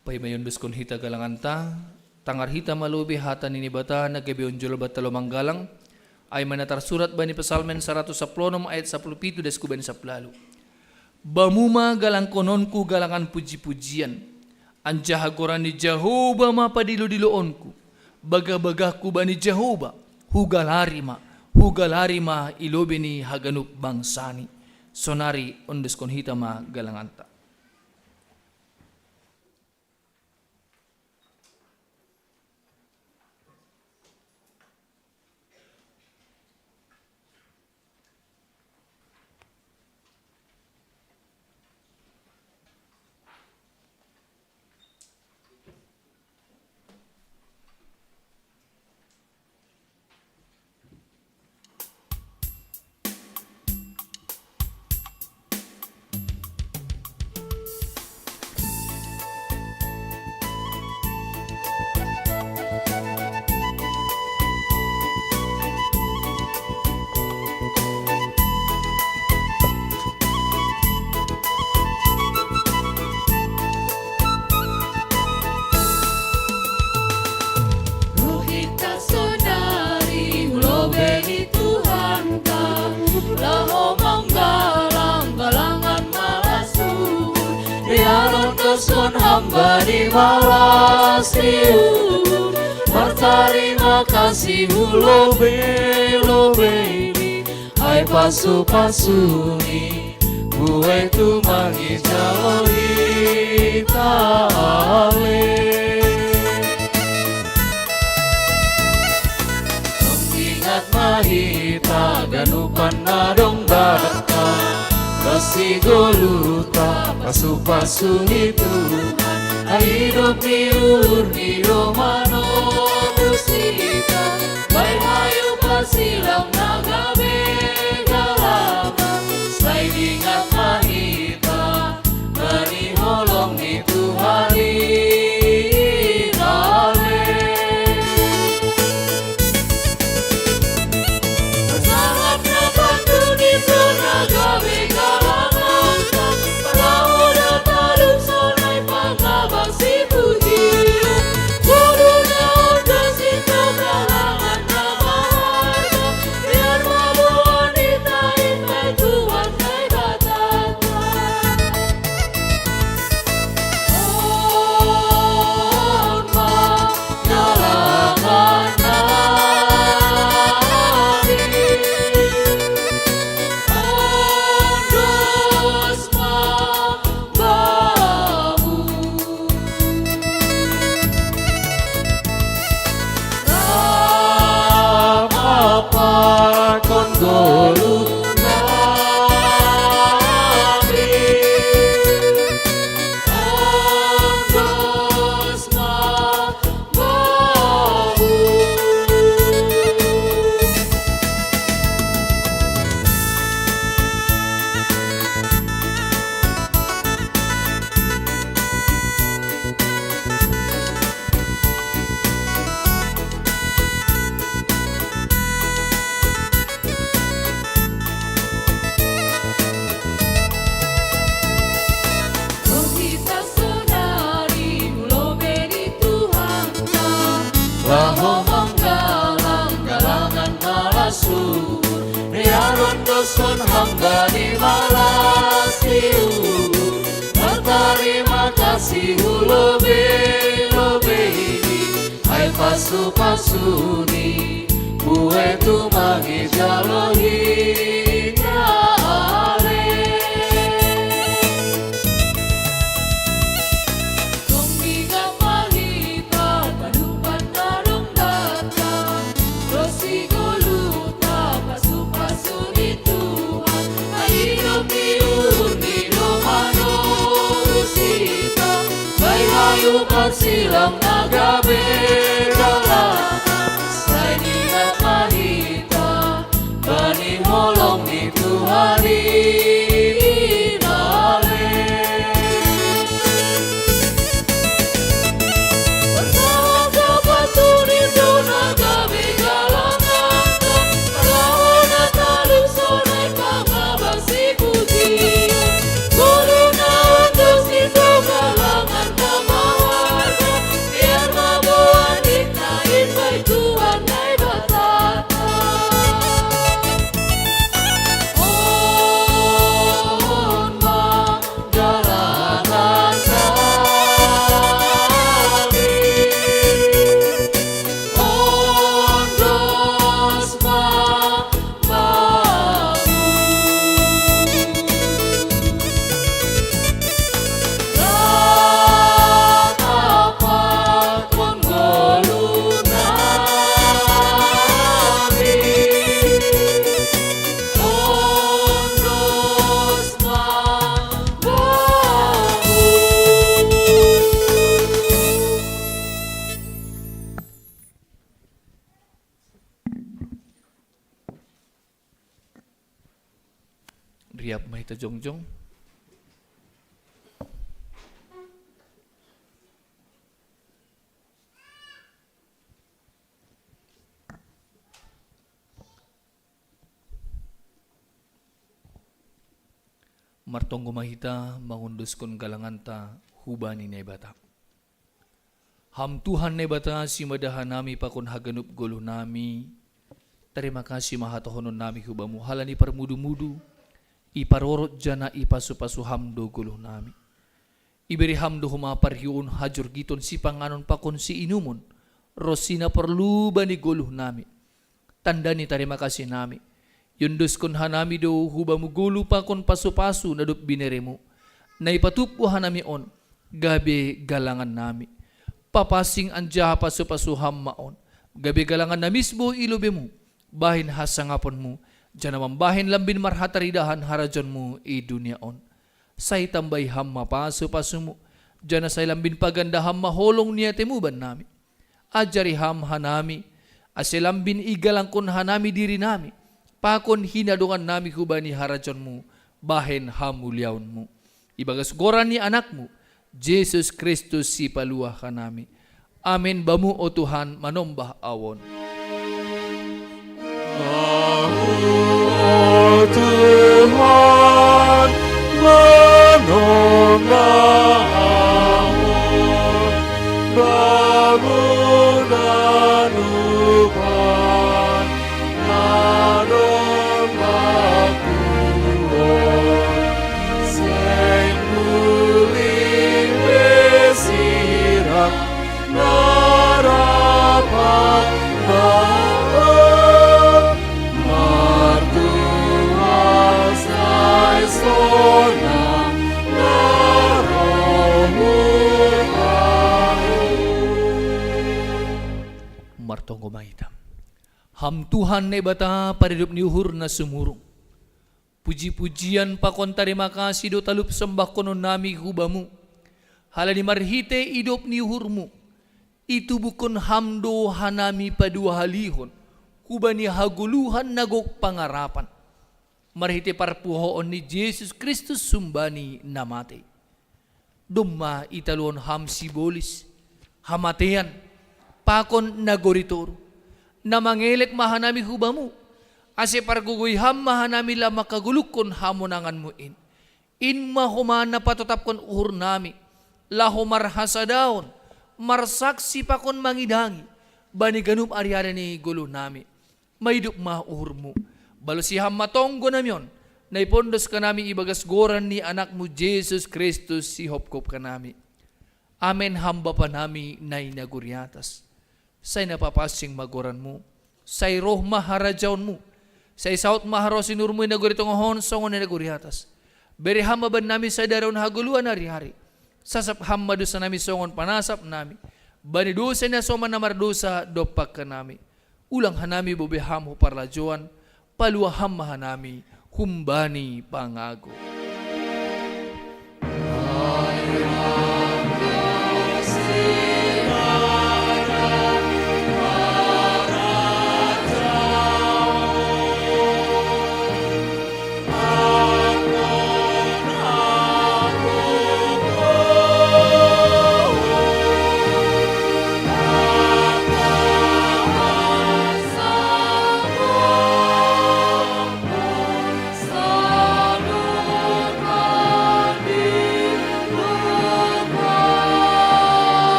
Paima iondoskon hita galanganta, tangar hita ma lobi hata ni Naibata na gabe onjol banta lomang galang, ai ma na tarsurat bani Psalmen saratus sapuluh onom ayat sapuluh pitu das hubani sapuluh ualu. Bamu ma galangkononku galangan puji-pujian, anjaha goran ni Jahowa ma padilo-diloonku. Bagah-bagahku bani Jahowa, hugalari ma, hugalari ma i lobei ni haganup bangsani. Sonari ondoskon hita ma galanganta. Rohita sonari hu lobei ni Tuhanta, laho manggalang galangan malas uhur, dialondoskon hamba ni malas ni uhur, martarima kasih hu lobei-lobei ni ai pasu-pasu ni, buei tumang ijalo hita ale. Ingat ma hita ganupan na dong banta, kasi goluhta pasu-pasu ni Tuhan, ai idop ni uhur ni do manobus hita, bahen hayu parsilang na gabe galangan, sai dingat ma hita bani holong ni Tuhan i. Amen. Pasahat na pantun i Tuhan na gabe galangan, palaho na paduk sonai pangabang sipujian, guru na ondos i Tuhan galangan na maharga, biar mabuan hita i Tuhan Naibata. Pasu-pasuni, bue tu mangijalo hita ale. Tong ingat ma hita, panupan na dong datang, dosi goluta, pasu-pasu ni Tuhan, na idop ni uhur ni domano husita, bai hayu parsilang na gabe dalan, sai ingat ma hita, bani holong ni Tuhan i bale. Riap ma hita jongjong. Martonggo ma hita mangondoskon galanganta hubani Naibata. Ham Tuhan Naibata, simada hanami pakon haganup goluhnami, tarima kasih ma hatohononnami hu Bamu halani parmudu-mudu, iparorot janah ipasu-pasu Ham do goluhnami. Ibere Ham do homa parhiuon hajorgiton sipanganon pakon siinumon, ronsi na porlu bani goluhnami. Tanda ni tarima kasihnami, iondoskon hanami do hu Bamu goluh pakon pasu-pasu na dob binereMu, na ipatumpu hanami on, gabe galangannami. Papansing anjaha pasu-pasu Ham ma on, gabe galangan na misbou i lobeMu, bahen hasangaponMu, janah mambahen lambin marhataridahan harajaonMu i dunia on. Sai tambai Ham ma pasu-pasuMu, janah sai lambin paganda Ham ma holong ni ateMu bannami. Ajari Ham hanami, ase lambin igalangkon hanami dirinami, pakon hinadongannami hubani harajaonMu, bahen hamuliaonMu. Ibagas goran ni AnakMu, Jesus Kristus Sipaluah hanami. Amen. Bamu, o Tuhan, manombah Ahu on. Ahu, o Tuhan, manombah Ahu on, Bamu na nupan, na dombahku on, seng bulih be sirang na rap Ham, martuah sai sonang na roh hu Ahu. Martonggo ma hita. Ham Tuhan Naibata, paridop ni uhur na sumurung, puji-pujian pakon tarima kasih do talup sombahkononnami hu Bamu, halani marhitei idop ni uhurMu, itubuhkon Ham do hanami paduahalihon hubani hagoluhan na gok pangarapan, marhitei parpuhoon ni Jesus Kristus humbani na matei. Domma italuhon Ham sibolis, hamatean, pakon nagori toruh, na mangelek ma hanami hu Bamu, ase pargogoi Ham ma hanami laho mangkagoluhkon hamonanganMu in. In ma homa na patotapkon uhurnami, laho marhasadaon, marsaksi pakon mangidangi, bani ganup ari-ari ni goluhnami. Maidop ma uhurMu. Balosi Ham ma tonggonami on, na ipondos hanami ibagas goran ni AnakMu Jesus Kristus, sihopkop hanami. Amen. Ham Bapanami na i nagori atas, Sai na papansing ma goranmu, sai roh ma harajaonmu, sai saut ma harosi ni uhurmu i nagori tonga on songon i nagori atas. Bere Ham ma bannami sadari on hagoluhan ari-ari. Sasap Ham ma dosanami songon panasapnami bani dosa ni hasoman na mardosa dompak hanami. Ulang hanami bobe Ham hu parlajouan, palua Ham ma hanami humbani pangago.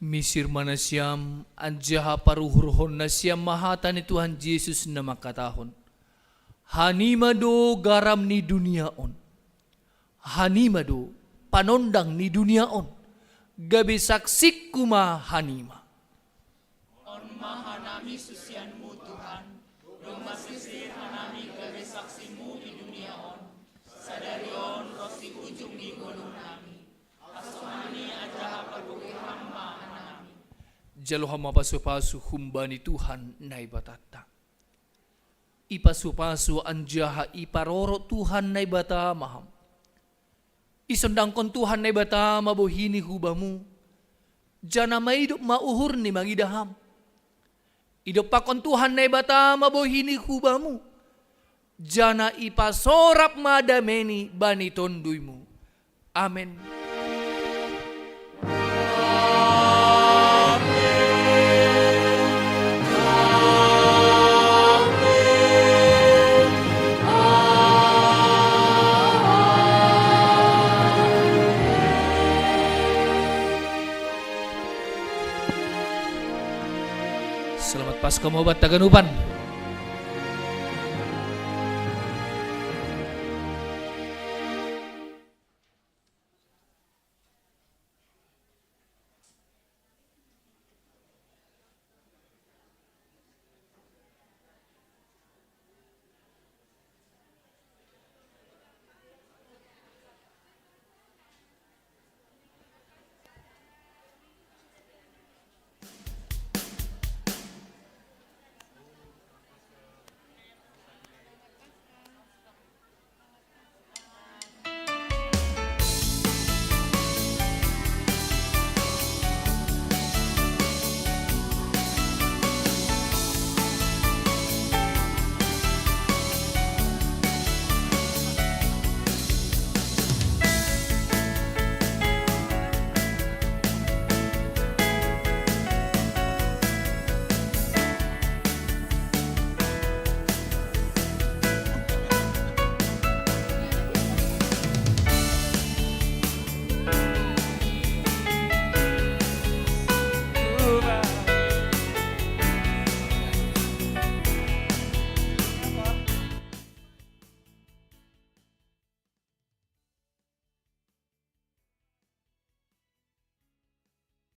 Misir ma nasiam, anjaha paruhurhon nasiam ma hata ni Tuhan Jesus na mangkatahon: Hanima do garam ni dunia on. Hanima do panondang ni dunia on. Gabe saksingku ma hanima. On ma hanami susianmu, Tuhan, domma sese hanami gabe saksimu i dunia on, sadari on ronsi ujung ni ngolunami. Hasonami anjaha pargogoi Ham ma hanami. Jalo Ham ma pasupasu humbani Tuhan Naibatanta. Ipasupasu anjaha iparorot Tuhan Naibata ma ham. Isondangkon Tuhan Naibata ma bohini hu bamu, janah maidop ma uhurni mangidah ham. Idompakkon Tuhan Naibata ma bohini hu bamu, janah ipasorap ma dameini bani tonduymu. Amen. Selamat Paskah ma hubanta haganupan.